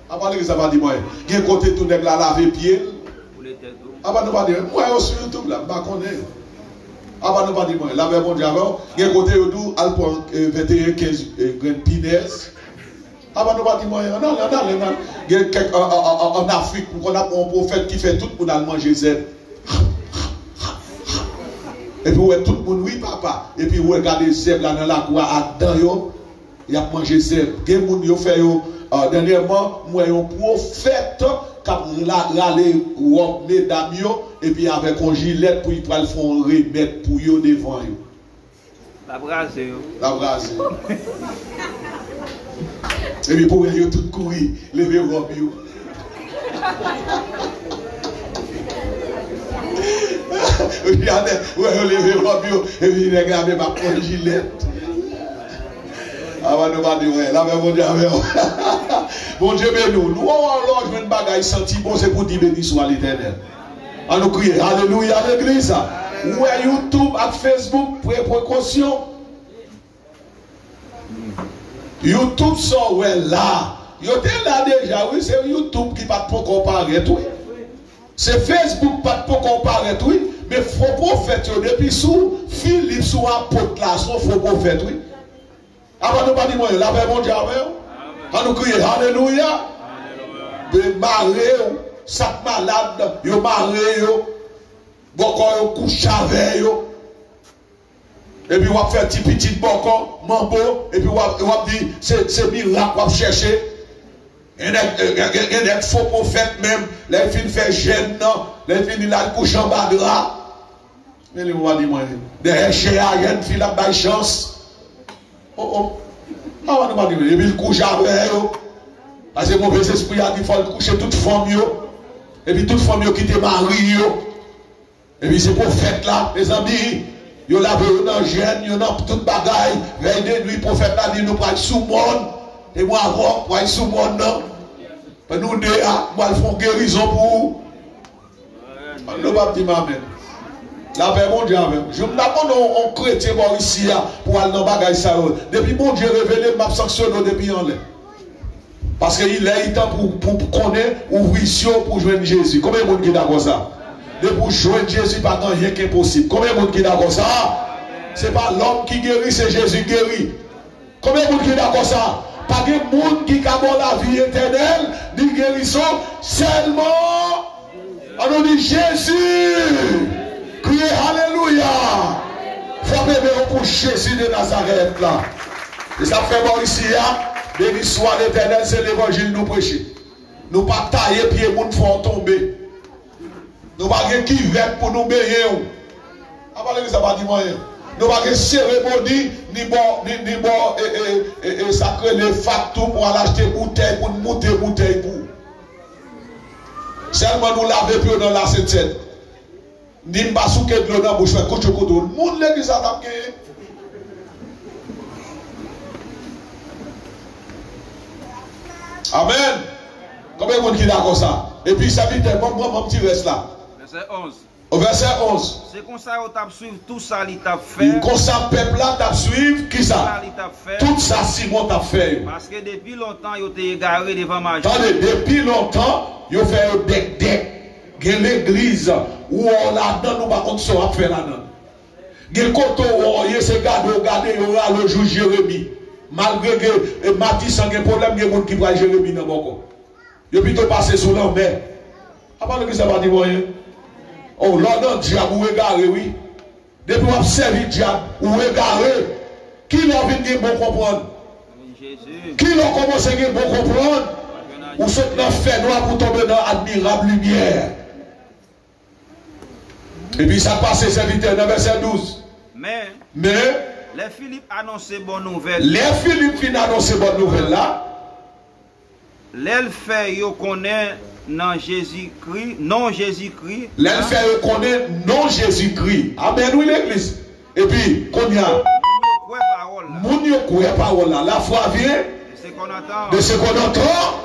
Apa legliz sa pa di mwen. Gen kote tou nèg la lave pye l. Boule tèt ou. Apa nou pa di mwen. M wè yo sou YouTube la, m pa konnen. Apa nou pa di mwen. Lapè Bondye avè w. Gen kote yo di w al pran, eh, venteyen kenz, eh, grenn pinèz. Apa nou pa di mwen, ann ale, ann ale, ann ale. Gen kèk, an, an, an, an, ann Afrik, m konn ap wè yon pwofèt ki fè tout moun al manje zèb. Epi w wè tout moun, wi, papa. Epi w wè gade zèb la nan lakou a ak dan yo. Y ap manje zèb. Gen moun yo fè yo, ah, dènyèman, m wè yon pwofèt k ap la-, rale wòb medam yo, epi avèk yon jilèt pou y pral fè yon remèd pou yo devan yo. L ap raze yo. L ap raze yo. Epi pou wè yo tout kouri, leve wòb yo. Epi anè, wè yo leve wòb yo, epi nèg la menm ap pran jilèt. Apa nou pa di, wè, lapè Bondye avè w. Bondye beni w. Nou wè w lè w jwenn bagay santi bon, se pou di beni swa Letènèl. An nou kriye, alelouya, legliz. Ou wè YouTube ak Facebook, pran prekosyon. YouTube sa w wè la, yo te la deja, wi, se YouTube ki pa t poko parèt, wi. Se Facebook pa t poko parèt, wi. Men fo pwofèt yo, depi sou Filip, sou apot la, se yon fo pwofèt, wi. Apa nou pa di mwen, lapè Bondye avè w? An nou kriye, alelouya! Yo mare w, sa k malad, yo mare yo, bòkò yo kouche avè yo. Epi w ap fè ti pitit bòkò, manbo, epi w ap, w ap di, se, se mirak w ap chèche. Gen nèg, gen, gen, gen nèg fo pwofèt menm, lè l fin fè jèn nan, lè l fin li l al kouche anba dra. Men li, w a di mwen, dèyè chè a, jèn fi l ap bay chans. O, o. Avan nou pa di mwen, epi l kouche avè yo. Paske move espri a di fò l kouche tout fanm yo. Epi tout fanm yo kite mari yo. Epi se pwofèt la, mezanmi, yo lave yo nan jèn, yo nan tout bagay, vèy de nwi, pwofèt la di nou pral sou mòn, e mwen avè w pral sou mòn nan. Fè nou de a, m pral fè yon gerizon pou ou. An nou p ap di m amèn. Lapè Bondye avè w. Jou m ta konnen yon, yon kretyen bò isi a pou al nan bagay sa yo. Depi Bondye revele m, m ap sanksyone w depi anlè. Paske il est, il tan pou, pou konnen ouvri zye w pou jwenn Jezi. Konbyen moun ki dakò sa? Depi w jwenn Jezi, pa gen anyen ki enposib. Konbyen moun ki dakò sa? Se pa lòm ki geri, se Jezi ki geri. Konbyen moun ki dakò sa? Pa gen moun ki ka ba w lavi etènèl, ni gerizon, sèlman An nou di Jezi! Kriye alelouya! Frape men w pou Jezi de Nazarèt la. E sa fè bò isi a, beni swa Letènèl, se levanjil nou preche. Nou pa taye pye moun fè w tonbe. Nou pa gen kivèt pou nou benyen w. Apa legliz la pa di m anyen? Nou pa gen seremoni, ni bò, ni, ni bò, e, e, e, e, sa k rele faktou pou al achte boutèy, pou n moute boutèy pou ou. Sèlman nou lave pye w nan lasentèn. Ni m pa souke dlo nan bouch, fè koutchou koutchou. Moun legliz la t ap genyen. Amèn. Konbyen moun ki dakò sa? Epi sèvitè, ban m, ban m, ban m ti rès la. Vèsè onz. Vèsè onz. Se konsa yo t ap swiv tou sa li t ap fè. Konsa pèp la t ap swiv, kisa? Tou sa li t ap fè. Tout sa Simon t ap fè yo. Paske depi lontan yo te egare devan majistra. Tande, depi lontan, yo fè yo dèkdèk. Gen legliz, ou wè w ladan, ou pa konn sa w ap fè ladan. Gen kote w wè w ye, se gade w gade, yo rale w jis Jeremi. Malgre gen, e, Matisan gen pwoblèm, gen moun ki pral Jeremi nan bòkò. Yo pito pase sou lanmè. Apa legliz la pa di w anyen? O, lè w nan dyab, ou egare, wi. Depi w ap sèvi dyab, ou egare. Kilè w vin gen bon konprann? Kilè w kòmanse gen bon konprann? Ou sot nan fènwa pou w tonbe nan admirab limyè. Epi sa k pase, sèvitè, nan vèsè douz. Men, men, lè Filip anonse bon nouvèl, lè Filip fin anonse bon nouvèl la, lè l fè yo konnen nan Jezikri, non Jezikri, lè l fè yo konnen non Jezikri. Amèn, wi, legliz. Epi, kounye a, moun yo kwè pawòl la. Moun yo kwè pawòl la. La foi vient de ce qu'on entend. De ce qu'on entend.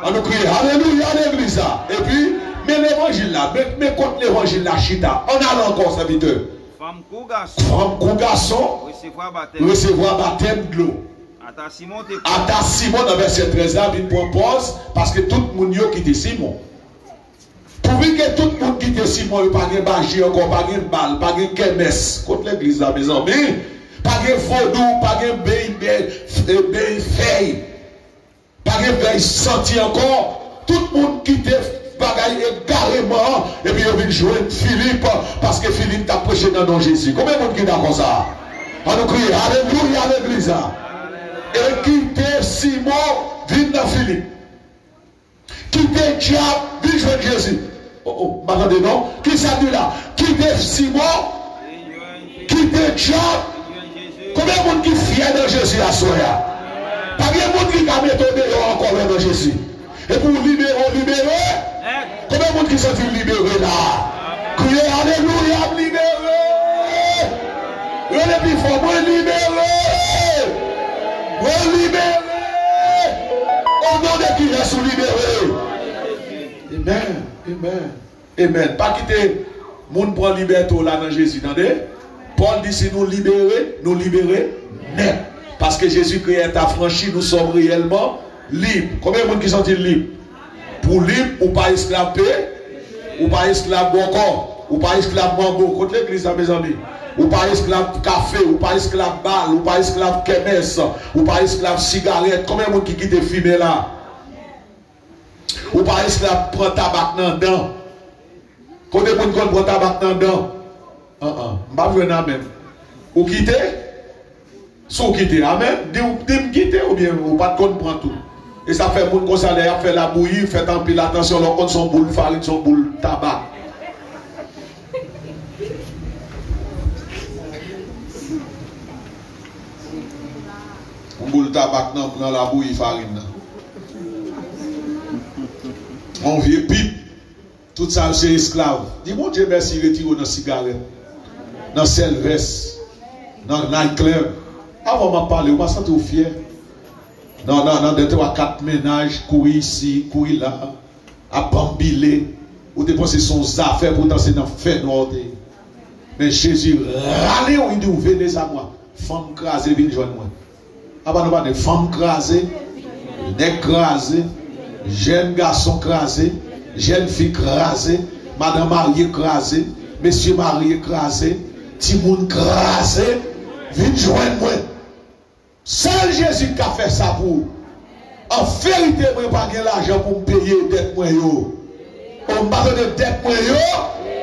An nou kriye, alelouya, legliz la. Epi, men levanjil la. Men, men kot levanjil la chita. Ann ale ankò, sèvitè. Fanm kou gason. Fanm kou gason. Resevwa batèm. Resevwa batèm dlo. Ata Simon te. Ata Simon, nan vèsè trèz la, vin pran pòz, paske tout moun yo kite Simon. Pouvi ke tout moun kite Simon yo, pa gen baje ankò, pa gen bal, pa gen kèmès. Kot legliz la, mezanmi? Pa gen vodou, pa gen beny, beny, beny fèy. Pa gen vèy santi ankò. Tout moun kite bagay egareman an, epi yo vin jwenn Filip, paske Filip t ap preche nan non Jezi. Konbyen moun ki dakò sa? An nou kriye, alelouya, legliz la. E kite Simon vin nan Filip. Kite dyab, vin jwenn Jezi. O, o, m pa tande non. Kisa di la? Kite Simon, kite dyab. Konbyen moun ki fyè nan Jezi aswè a? Pa gen moun ki ka mete w deyò ankò lè nan Jezi. Epi w libere, w libere. Konbyen moun ki santi w libere la? Kriye alelouya, m libere. Rele pi fò, mwen libere. Mwen libere. O non Mande kilès ou libere. Amen. Amen. Amen. Pa kite moun pran libète w la nan Jezi, tande. Pòl di si nou libere, nou libere nèt. Parce que Jésus-Christ est affranchi, nous sommes réellement libres. Konbyen moun ki santi l lib? Pou lib, ou pa esklav pe, ou pa esklav bòkò, ou pa esklav mango. Kot legliz la, mezanmi? Ou pa esklav kafe, ou pa esklav bal, ou pa esklav kèmès, ou pa esklav sigarèt. Konbyen moun ki kite fimen la? Ou pa esklav pran tabak nan dan. Kote moun konn pran tabak nan dan? An an. M p ap jwenn amèn. Ou kite? Si w kite, amèn. Di w, di m kite oubyen ou pa t konn pran tou. E sa fè moun konsa lè y ap fè labouyi, fèt anpil atansyon, lè w konn se yon boul farin, se yon boul tabak. Yon boul tabak nan, nan labouyi farin nan. Yon vye pip. Tout sa yo se esklav. Di Bondye mèsi retire w nan sigarèt, nan sèlvès, nan night club. Avan m ap pale, ou pa santi w fyè? Nan, nan, nan de twa kat mennaj, kouri isi, kouri la, ap banbile. Ou te panse se yon zafè, poutan se nan fènwa w te ye. Men Jezi rale w, li di w, "Venez à moi." Fanm kraze, vin jwenn mwen. Apa nou pa di fanm kraze, nèg kraze, jèn gason kraze, jèn fi kraze, madanm marye kraze, mesye marye kraze, timoun kraze, vin jwenn mwen. Sèl Jezi k ka fè sa pou ou. An verite, mwen pa gen lajan pou m peye dèt mwen yo. O, m pa tande dèt mwen yo,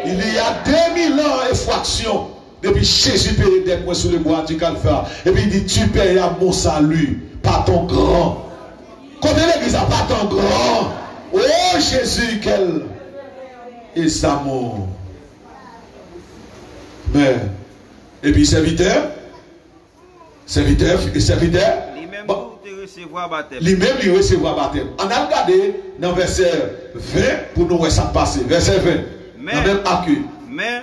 il y a deux mille ans et fraction. Depi Jezi peye dèt mwen sou le bwa di Kalvè, epi li di, "Tu payes à mon salut par ton grand." Kote legliz la, "par ton grand." Oh Jésus, quel est amour. Men, epi sèvitè, sèvitè, sèvitè, li menm tou te resevwa batèm. Li menm li resevwa batèm. Ann al gade nan vèsè ven pou nou wè sa k pase. Vèsè ven, nan menm Ak uit. Men,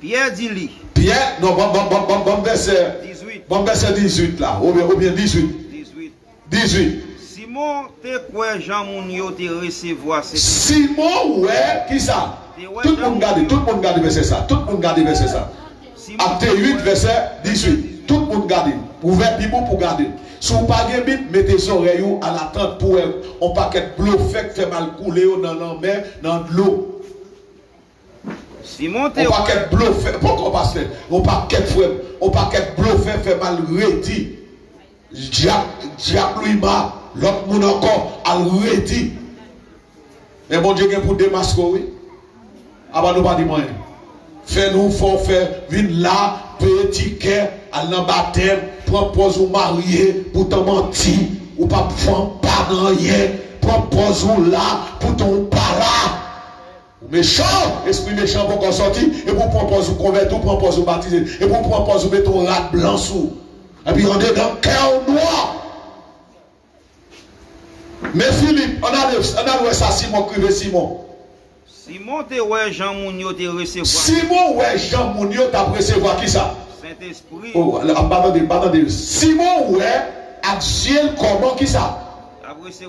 Pyè di li. Pyè, non, ban, ban, ban, ban, ban m vèsè, dizwit. Ban m vèsè dizwit la, oubyen, oubyen dizwit. Dizwit. Dizwit. Simon te kwè jan moun yo te resevwa Sentespri. Simon wè ki sa? Te wè jan moun yo. Tout moun gade, tout moun gade vèsè sa. Tout moun gade vèsè sa. Simon Ak te uit, vèsè dizwit. Tout moun gade. Ouvè Bib ou pou gade. Si w pa gen Bib, mete zòrèy ou alatant pou wè yon pakèt blofè k fè mal koule yo nan lanmè, nan dlo. Simon te wè. Yon pakèt blofè, poko pastè, yon pakèt frè m, yon pakèt blofè fè mal redi. Dyab, dyab Lwima, lòt moun ankò, al redi. Men Bondye gen pou demaske w, wi. Apa nou pa di m anyen. Fè nou fè w fè vin la, peye tikè, al nan batèm, pran pòz ou marye, poutan manti, ou p ap fanm pa nan anyen, pran pòz ou la, poutan ou pa la. Ou mechan, espri mechan poko sòti, epi ou pran pòz ou konvèti, ou pran pòz ou batize, epi ou pran pòz ou mete yon rad blan sou ou. Epi andedan kè w nwa. Men Filip, ann ale, ann al wè sa Simon k rive Simon. Simon te wè jan moun yo te resevwa. Simon wè jan moun yo t ap resevwa kisa? Sentespri. O, m pa tande, m pa tande. Simon wè ak zye l kòman kisa?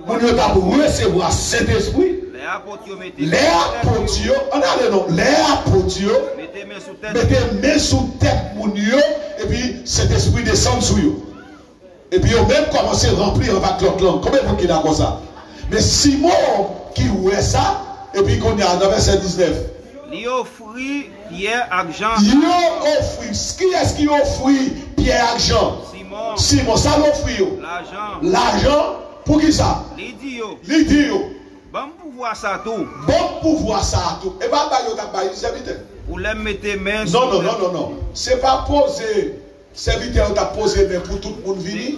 Moun yo t ap resevwa Sentespri. Lè apot yo mete men sou tèt yo. Lè apot yo, ann ale non, lè apot yo mete men sou tèt moun yo, epi Sentespri desann sou yo. Epi yo menm kòmanse ranpli anba ak lòt lang. Konbyen moun ki dakò sa? Men Simon ki wè sa, epi kounye a nan vèsè diznèf. Li ofri Pyè ak Jan. Yo ofri. Kiyès ki ofri Pyè ak Jan? Simon. Simon, sa l ofri yo? Lajan. Lajan. Poukisa? Li di yo. Li di yo. Ban m pouvwa sa tou. Ban m pouvwa sa tou. E pa bay yo t ap bay sèvitè. Pou lè m mete men sou. Non, non, non, non, non. Se pa poze. Sèvitè yo t ap poze men pou tout moun vini.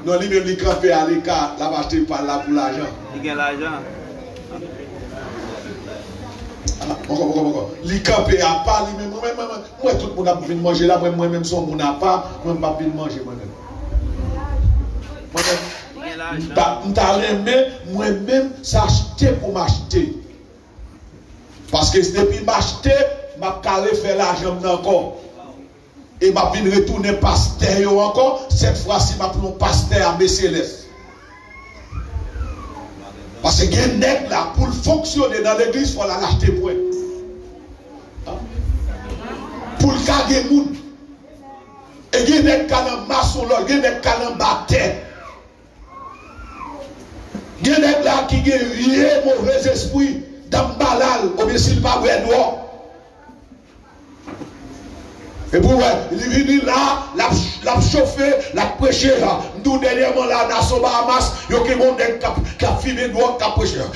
Non, li menm li kanpe aleka, l ap achte pa l la pou lajan. Li gen lajan. Ah, poko, poko, poko. Li kanpe apa li menm. Mwen, mwen, mwen, mwen, tout moun ap vin manje la, mwen, mwen menm se yon moun apa, mwen m p ap vin manje mwen menm. Mwen menm, m ta, m ta renmen, mwen menm, se achte pou m achte. Paske depi m achte, m ap ka refè lajan m nan ankò. E m ap vin retounen pastè yo ankò, sèt fwa si m ap yon pastè a Meselès. Paske gen nèg la, pou l fonksyone nan legliz, fò l al achte pwen. Pou l ka gen moun. E gen nèg ka nan masonlòj, gen nèg ka nan batè. Gen nèg la ki gen vye movèzespri, danbalal, oubyen si l pa bwè dwòg. Epi w wè, li vini la, l ap, l ap chofe, l ap preche. M di w dènyèman la, Nassau Bahamas, yo gen yon nèg k ap, k ap fimen dwòg, k ap preche.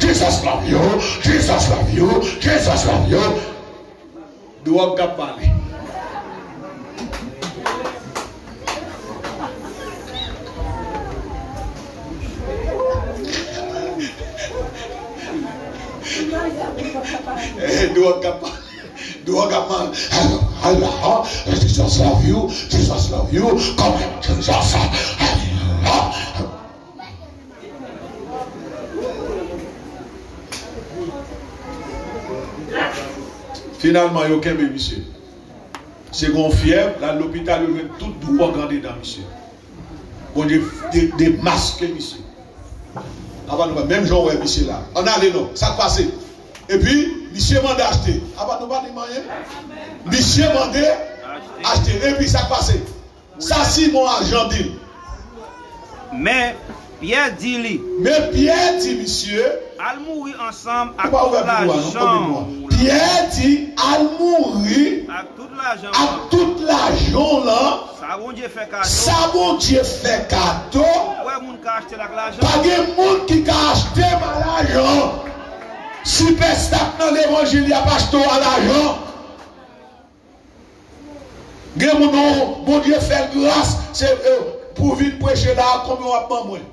Jesus love you, Jesus love you, Jesus love you. Dwòg k ap pale. Eh, dwòg k ap pale. Dwòg k ap pale. Jesus love you, Jesus love you. Come on, Jesus. Finalman, yo kenbe misye. Se gon fyèv, l al lopital, yo jwenn tout dwòg andedan misye. Bondye de-, demaske misye. Apa nou wè, menm jan w wè misye la. Ann ale non, sa k pase? Epi, misye mande achte. Apa nou pa di m anyen? Misye mande achte. Epi, sa k pase? Sa Simon a jan di l. Men Pyè di li, Men Pyè di misye, al mouri ansanm ak tout lajan w la. Pyè di, al mouri ak tout lajan w lan. Sa Bondye fè kado. Sa Bondye fè kado. Pa gen moun ka achte l ak lajan. Pa gen moun ki ka achte m a lajan. Sipèsta k nan levanjil, y ap achte w a lajan. Gen moun, non, Bondye fè l gras, se, eh, pou vin preche la, konbyen w ap ban mwen?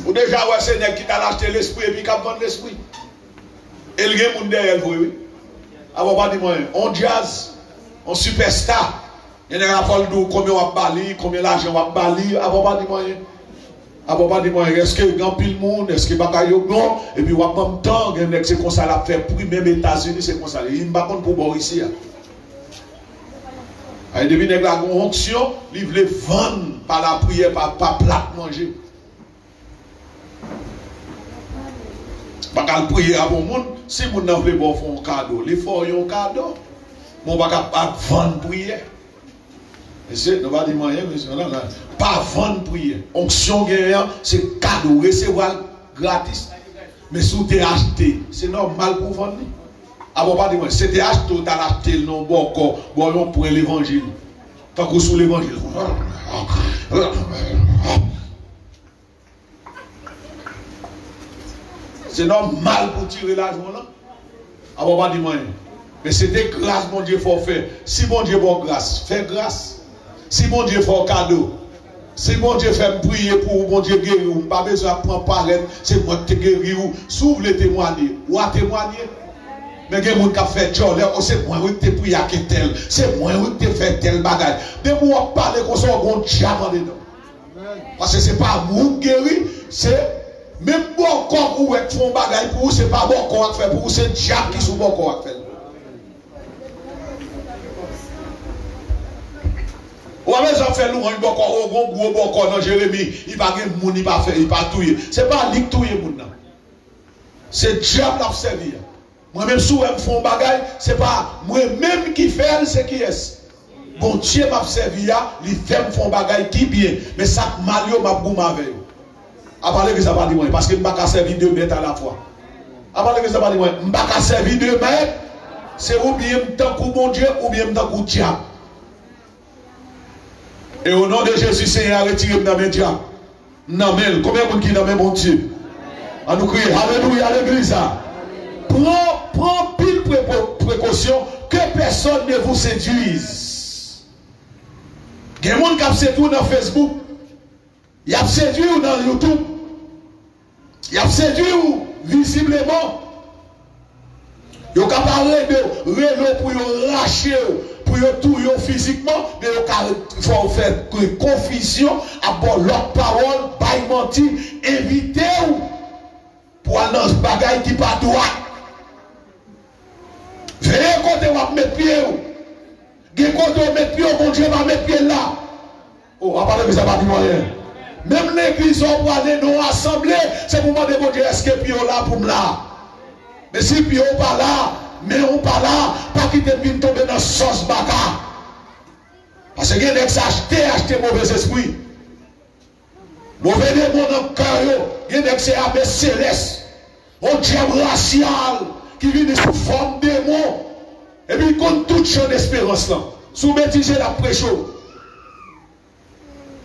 Ou deja wè se nèg ki t al achte lespri epi k ap vann lespri. E l gen moun dèyè l vre, wi. Apa w pa di mwen, on djaz, on sipèsta. Gen nèg ap fè l di w konbyen w ap ba li, konbyen lajan w ap ba li, apa w pa di mwen. Apa w pa di mwen, èske gen anpil moun, èske bagay yo bon, epi w ap ban m tan, gen nèg se konsa l ap fè pri, menm Etazini se konsa l ye. M pa konn pou bò isi a. Ay, depi nèg la gen yon onksyon, li vle vann pa lapriyè, pa, pa plat manje. Pa ka al priye a bon moun, si moun nan vle ba w fè yon kado, li fè w yon kado. Men w pa ka ap vann priyè. Mesye, nou pa di m anyen, mesye, non, non. Pa vann priyè. Onksyon w genyen an, se kado, w resevwa l gratis. Men si w te achte, se nòmal pou w vann li. Apa w pa di mwen, si te achte, w t al achte l nan yon bòkò, bò yon pwen levanjil. Tankou sou levanjil. Se nòmal pou w tire lajan w lan. Apa w pa di m anyen. Men se te gras Bondye fè w fè. Si Bondye ba w gras, fè gras. Si Bondye fè w kado, si Bondye fè m priye pou ou, Bondye geri w, m pa bezwen ap pran parèt, se mwen k te geri w. Si w vle temwanye, w a temwanye. Men gen moun k ap fè djòlè, o, se mwen wi k te priye ak entèl, se mwen wi k te fè tèl bagay. Depi w ap pale konsa, w gen yon dyab andedan w. Paske se pa ou k geri, se menm bòkò k ou wè k fè yon bagay pou ou, se pa bòkò a k fè pou ou, se dyab ki sou bòkò a k fè l. Ou pa bezwen ap fè lwanj bòkò, o, gon gwo bòkò nan Jeremi, li pa gen moun, li pa fè, li pa touye. Se pa li k touye moun nan. Se dyab l ap sèvi a. Mwen menm, si w wè m fè yon bagay, se pa mwen menm ki fè l, se kiyès? Bondye m ap sèvi a, li fè m fè yon bagay ki byen. Men sa k mal yo, m ap goumen avè yo. Apa legliz la pa di mwen, paske m pa ka sèvi de mèt alafwa. Apa legliz la pa di mwen, m pa ka sèvi de mèt. Se oubyen m tankou Bondye, oubyen m tankou dyab. E o non de Jezi, Senyè a retire m nan men dyab, nan men l. Konbyen moun ki nan men Bondye? Ann nou kriye, alelouya, legliz la. Pran, pran anpil prepo-, prekosyon, que personne ne vous séduise. Gen moun k ap sedui w nan Facebook. Y ap sedui w nan YouTube. Y ap sedui w vizibleman. Yo ka pa rele, rele w pou yo rache w, pou yo touye w fizikman, men yo ka fè w fè konfizyon, ap ba w lòt pawòl, bay manti, envite w pou w al nan bagay ki pa dwat. Veye kote w ap met pye w. Gen kote w met pye w, Bondye pa met pye l la. O, apa legliz la pa di m anyen? Menm legliz sa w prale nan yon asanble, se pou mande Bondye, èske pye w la pou m la? Men si pye w pa la, men w pa la, pa kite m vin tonbe nan sòs baka. Paske gen nèg sa achte, achte movèzespri. Move demon nan kè yo, gen nèg se ame selès, yon dyab rasyal ki vini sou fòm demon, epi l konn tout jan desperans lan. Si w betize, l ap preche w.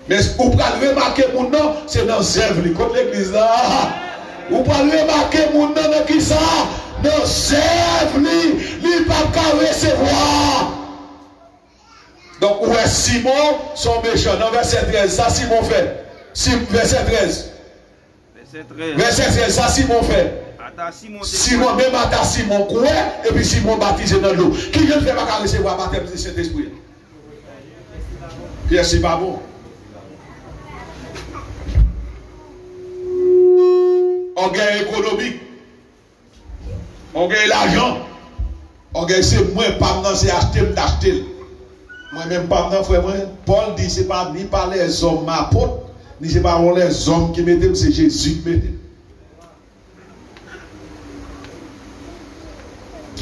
Men ou pral remake moun nan, se nan zèv li. Kot legliz la? Ou pral remake moun nan nan kisa? Nan zèv li, li p ap ka resevwa. Donk, ou wè Simon, se yon mechan. Nan vèsè trèz, sa Simon fè. Sim, vèsè trèz. Vèsè trèz. Vèsè trèz, sa Simon fè. Ata Simon te Simon, kwè. Menm ata Simon kwè, epi Simon batize nan dlo. Kijan l fè pa ka resevwa batèm Sentespri a? Pyès li pa bon. Ògèy ekonomik. Ògèy lajan. Ògèy se mwen, pa m nan se achte m t achte l. Mwen menm pa m nan, frè mwen. Pòl di se pa ni pa lèzòm m apot, ni se pa yon lèzòm ki mete m, se Jezi ki mete m.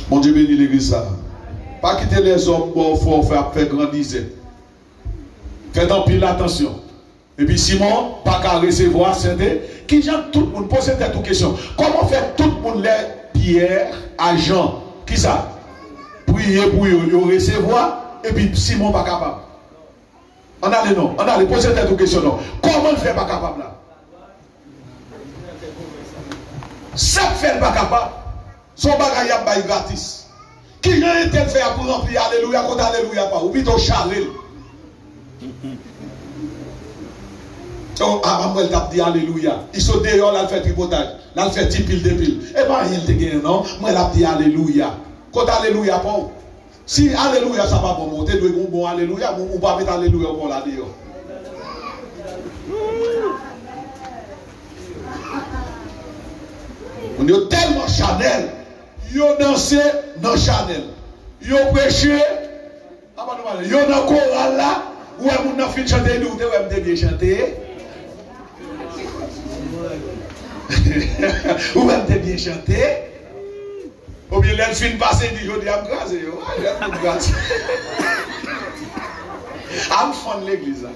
Bondye beni legliz sa. Pa kite lèzòm ba w fè w fè ap fè grandizè. Fèt anpil atansyon. Epi Simon pa ka resevwa Sente. Kijan tout moun, poze tèt ou kesyon, kòman fè tout moun lè Pyè a Jan, kisa? Priye pou yo, yo resevwa, epi Simon pa kapab? Ann ale non, ann ale, poze tèt ou kesyon non. Kòman l fè pa kapab la? Sa k fè l pa kapab? Se yon bagay y ap bay gratis. Kijan entèl fè ap ranpli alelouya, kote alelouya pa ou? Ou pito chare l. Oh, a, a, m wè l t ap di alelouya. Li sot deyò, l al fè tripotaj. L al fè ti pil de pil. E pa anyen l te genyen non. M wè l ap di alelouya. Kote alelouya pa ou? Si alelouya sa pa bon, ou te dwe gen yon bon alelouya, bon, ou pa met alelouya ou pa w la deyò. Moun yo tèlman chanèl, yo danse nan chanèl, yo preche, apa nou pale, yo nan koral la, ou wè moun nan fin chante, li di, ou te wè m te byen chante? Ou wè m te byen chante? Oubyen lè l fin pase, li di, jodi a m kraze yo. Ay, lè m fin kraze. A m fann legliz la.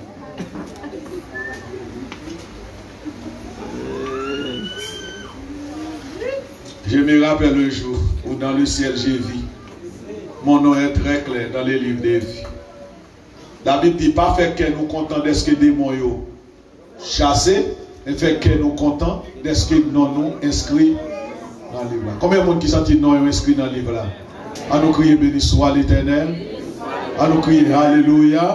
Je me rappelle un jour où dans le ciel j'ai vu mon nom est très clair dans le livre de vie. Labib di, pa fè kè nou kontan dèske demon yo chase, men fè kè nou kontan dèske non nou enskri nan liv la. Konbyen moun ki santi non yo enskri nan liv la? An nou kriye, beni swa Letènèl. An nou kriye, alelouya.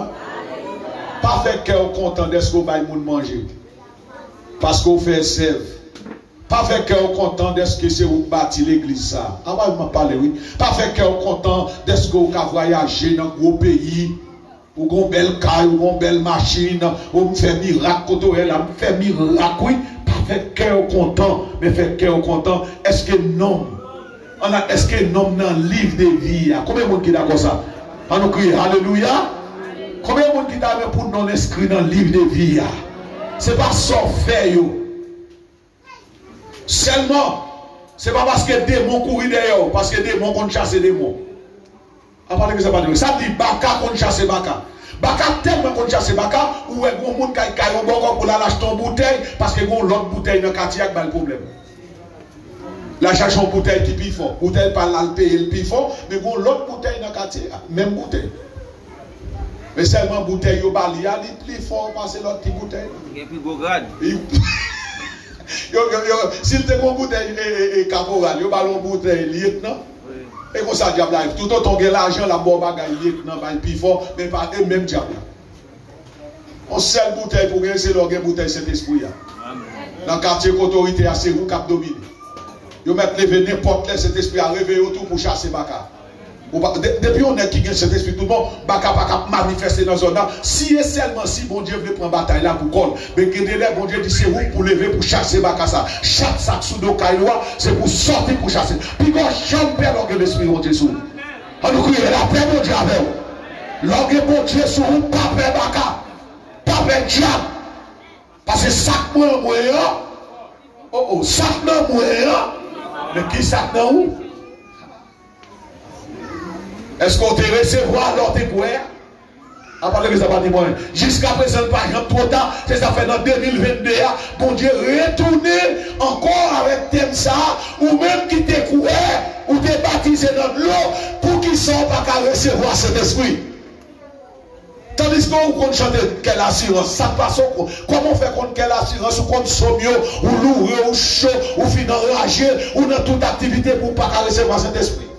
Pa fè kè w kontan dèske w bay moun manje, paske w fè zèv. Pa fè kè w kontan dèske se ou k bati legliz sa a. A, pa m ap pale, wi. Pa fè kè w kontan dèske w ka vwayaje nan gwo peyi. Ou gon bèl kay, ou gon bèl machin, ou m fè mirak kote w ye la, m fè mirak wi. Pa fè kè w kontan, men fè kè w kontan. Èske non m, ann a, èske non m nan liv de vi a? Konbyen moun ki dakò sa? An nou kriye, alelouya. Konbyen moun ki ta renmen pou non l enskri nan liv de vi a? Se pa sa w fè yo. Sèlman, se pa paske demon kouri dèyè w, paske demon konn chase demon. Apa legliz la pa di, sa di baka konn chase baka. Baka tèlman konn chase baka, ou wè gon moun kay kay yon bòkò pou l al achte yon boutèy, paske gon lòt boutèy nan katye a k ba l pwoblèm. L al chache yon boutèy ki pi fò. Boutèy pa l, l al peye l pi fò, men gon lòt boutèy nan katye a, menm boutèy. Men sèlman boutèy yo ba li a, li pli fò pase lòt ti boutèy. Gen pi gwo grad. Yo, yo, yo, si l te gon boutèy e, e, e, kaporal, yo ba l yon boutèy lyetnan. Wi. E konsa dyab la ye. Toutotan w gen lajan, l ap ba w bagay lyetnan, bay pi fò, men pa e menm dyab la. Yon sèl boutèy pou w gen, se lè w gen boutèy Sentespri a. Amèn. Nan katye k otorite a, se ou k ap domine. Yo mèt leve nenpòt lè, Sentespri a reveye w tou pou chase baka. Ou pa, de, depi yon nèg ki gen Sentespri tout bon, baka pa ka ap manifeste nan zòn nan. Si e sèlman si Bondye vle pran batay la pou kò l, men gen de lè Bondye di se ou k pou leve pou chase baka sa. Chat sa k sou do kay ou a, se pou sòti pou chase. Piga w janm pè lè w gen Lespri Bondye sou ou. An nou kriye, lapè Bondye avè w. Lè w gen Bondye sou ou, pa pè baka, pa pè dyab. Paske sa k nan mwen an, o o, sa k nan mwen an, men ki sa k nan ou? Èske w te resevwa lè w te kwè a? Apa legliz la pa di mwen. Jiskaprezan, l pa janm twò ta. Se sa k fè nan de mil vennde a, Bondye retounen ankò avèk tèm sa a. Ou menm ki te kwè, ou te batize nan dlo, poukisa w pa ka resevwa Sentespri? Tandiske ou konn chante kèl asirans, sa k pase w? Kòman w fè konn kèl asirans? Ou konn sòm yo, ou loure, ou cho, ou fin anraje, ou nan tout aktivite, pou w pa ka resevwa Sentespri.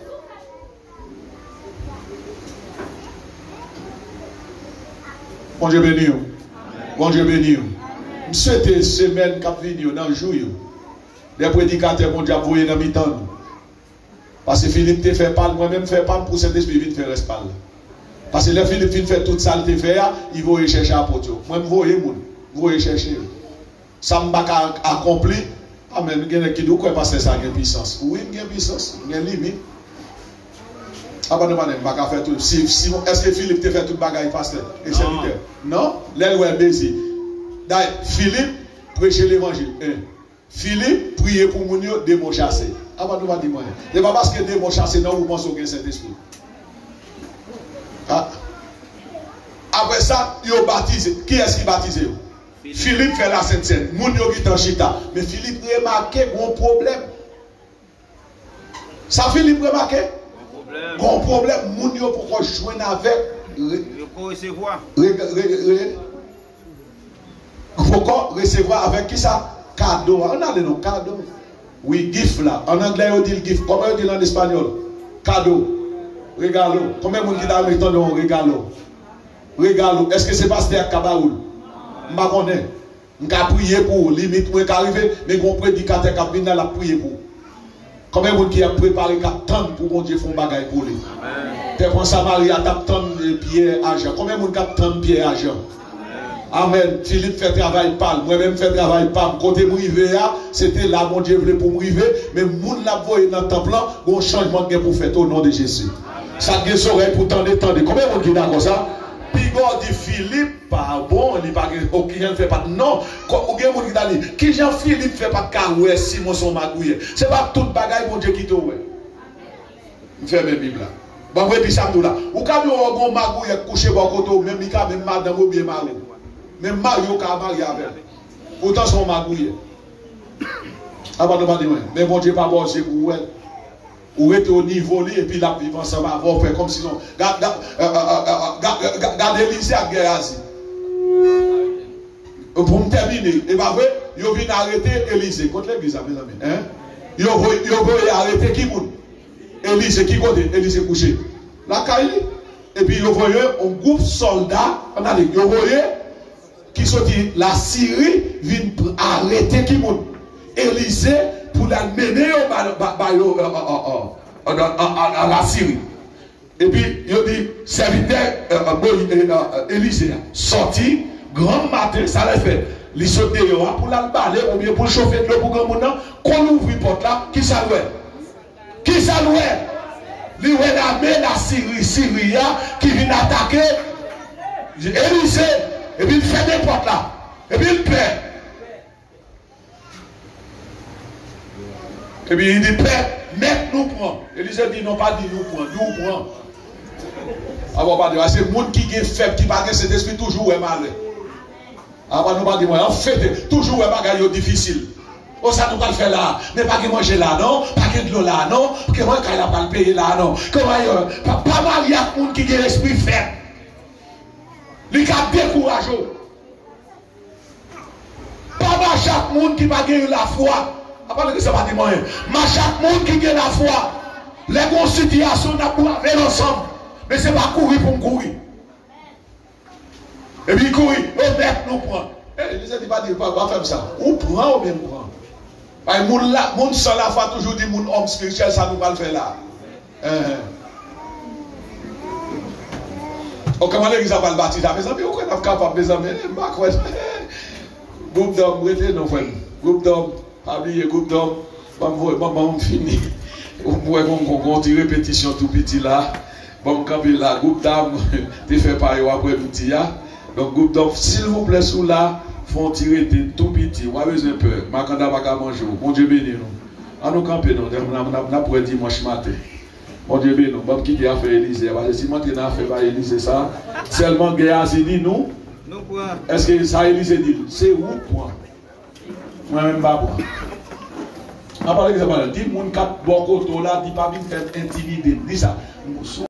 Bondye beni w. Bondye beni w. M swete semèn k ap vini yo, nan jou yo, de predikatè Bondye ap voye nan mitan nou. Paske Filip te fè pa l, mwen menm fè pa m pou Sentespri vin fè rès pa l. Paske lè Filip fin fè tout sa l te fè a, li voye chèche apot yo. Mwen m voye moun, m voye chèche yo. Sa m pa ka akonpli, amèn. Gen nèg ki di, ou kwè pastè sa gen pisans? Wi, m gen pisans, m gen limit. Apa nou pa di, m pa ka fè tout. Si, si, èske Filip te fè tout bagay, pastè e sèvitè? Non. Lè l wè Mezi. Dayè, Filip preche levanjil. En. Filip priye pou moun yo, demon chase. Apa nou pa di mwen. Se pa paske demon chase nan ou panse w gen Sentespri. A. Apre sa, yo batize. Kiyès ki batize yo? Filip fè Lasent Sèn. Moun yo gentan chita. Men Filip remake gon pwoblèm. Sa Filip remake? Gon pwoblèm. Gon pwoblèm. Moun yo poko jwenn avèk re- Yo poko resevwa. Re- re- re- Poko resevwa avèk kisa? Kado a. Ann ale non, kado. Wi, gift la. An anglè, yo di l gift. Kòman yo di l an espanyòl? Kado. Regalo. Konbyen moun ki ta renmen tande yon regalo? Regalo. Èske se pastè a k ka ba ou l? M pa konnen. M ka priye pou ou. Limit mwen ka rive, men gon predikatè k ap vin la, l ap priye pou ou. Konbyen moun ki ap prepare, k ap tann pou Bondye fè yon bagay pou li? Pèp an Samari a t ap tann, eh, pyè ajan. Konbyen moun k ap tann pyè ajan? Amèn. Filip fè travay pa l. Mwen menm fè travay pa m. Kote m rive a, se te la Bondye vle pou m rive. Men moun l ap voye nan tanp lan, gon chanjman k gen pou fèt o non de Jezi. Sa k gen zòrèy pou tande, tande. Konbyen moun ki dakò sa? Piga w di Filip pa bon, li pa gen, o, kijan l fè pa t, non. Kò, ou gen moun ki ta di, kijan Filip fè pa t ka wè Simon se yon magouyè? Se pa tout bagay Bondye kite w wè. M fèmen Bib la. Ban m redi sa m di w la. Ou ka di w wè yon magouyè k kouche bò kote w, menm li ka menm madanm ou byen mari w. Menm mari w ka marye avè l. Poutan se yon magouyè. Apa nou pa di mwen. Men Bondye pa ba w zye pou w wè l. Ou rete o nivo li, epi l ap viv ansanm avè w, fè kòmsi non. Gad, gad, euh, euh, euh, euh, gad, gad, gad Elize ak Geyazi. Pou m tèmine, e pa vre? Yo vin arete Elize. Kot legliz la, mezanmi? Hein? Yo voye, yo voye arete ki moun? Elize. Ki kote Elize kouche? Lakay li. Epi yo voye yon gwoup sòlda, ann ale, yo voye ki soti Lasiri vin pr- arete ki moun? Elize, pou l al mennen yo ba, ba, ba yo, euh, euh, euh, euh, an, an, an, an Lasiri. Epi yo di, sèvitè, euh, euh, Moyi- euh, euh, Elize a sòti granm maten, sa l al fè? Li sot deyò a pou l al bale oubyen pou l chofe dlo pou granmoun nan. Kon l ouvri pòt la, kisa l wè? Kisa l wè? Li wè lame Lasiri, Siri a ki vin atake Elize, epi l fèmen pòt la, epi l pè. Epi li di, pè, mèt nou pran. Elize di, non, pa di nou pran, di ou pran. Apa w pa di, se moun ki gen fèb, ki pa gen Sentespri, toujou wè malè. Apa nou pa di mwen, an fete, toujou wè bagay yo difisil. O, sa nou pral fè la? Men pa gen manje la non, pa gen dlo la non, kòman kay la pral peye la non? Kòman yo, pa, pa marye ak moun ki gen lespri fèb. Li ka dekouraje w. Pa mache ak moun ki pa gen lafwa. Apa legliz sa pa di mwen anyen? Mache ak moun ki gen lafwa. Lè gen yon sitiyasyon, n ap brave l ansanm. Men se pa kouri pou m kouri. Epi kouri, o mèt nou pran. E, li se li pa di, pa, pa fè m sa. Ou pran oubyen m pran. Bay moun la, moun san lafwa toujou di moun òm espirityèl, sa nou pral fè la? Enhen. O, kòman legliz la pral batize? Mezanmi, ou kwè n ap kapab, mezanmi? M pa kwè. Gwoup dòm, rete non, frè m. Gwoup dòm, pa bliye, gwoup dòm. Ban m voye, ban, ban m fini. Ou wè gon, gon, gon ti repetisyon tou piti la. Bon, m kanpe la. Gwoup dam te fè pa yo aprè midi a. Donk, gwoup dam, silvouplè, si w la, fè yon ti rete tou piti. W pa bezwen pè. Makanda pa ka manje w. Bondye beni nou. An nou kanpe, non. N ap, n ap, n ap wè dimanch maten. Bondye beni nou. Ban m kite afè Elize a. Paske si m antre nan afè pa Elize sa, sèlman gè a se di nou. Nou pran. Èske sa Elize di l? Se ou k pran. Mwen menm m pa pran. An pa egzanp, di moun k ap bò kote w la, di pa vin fè m entimide m. Di sa.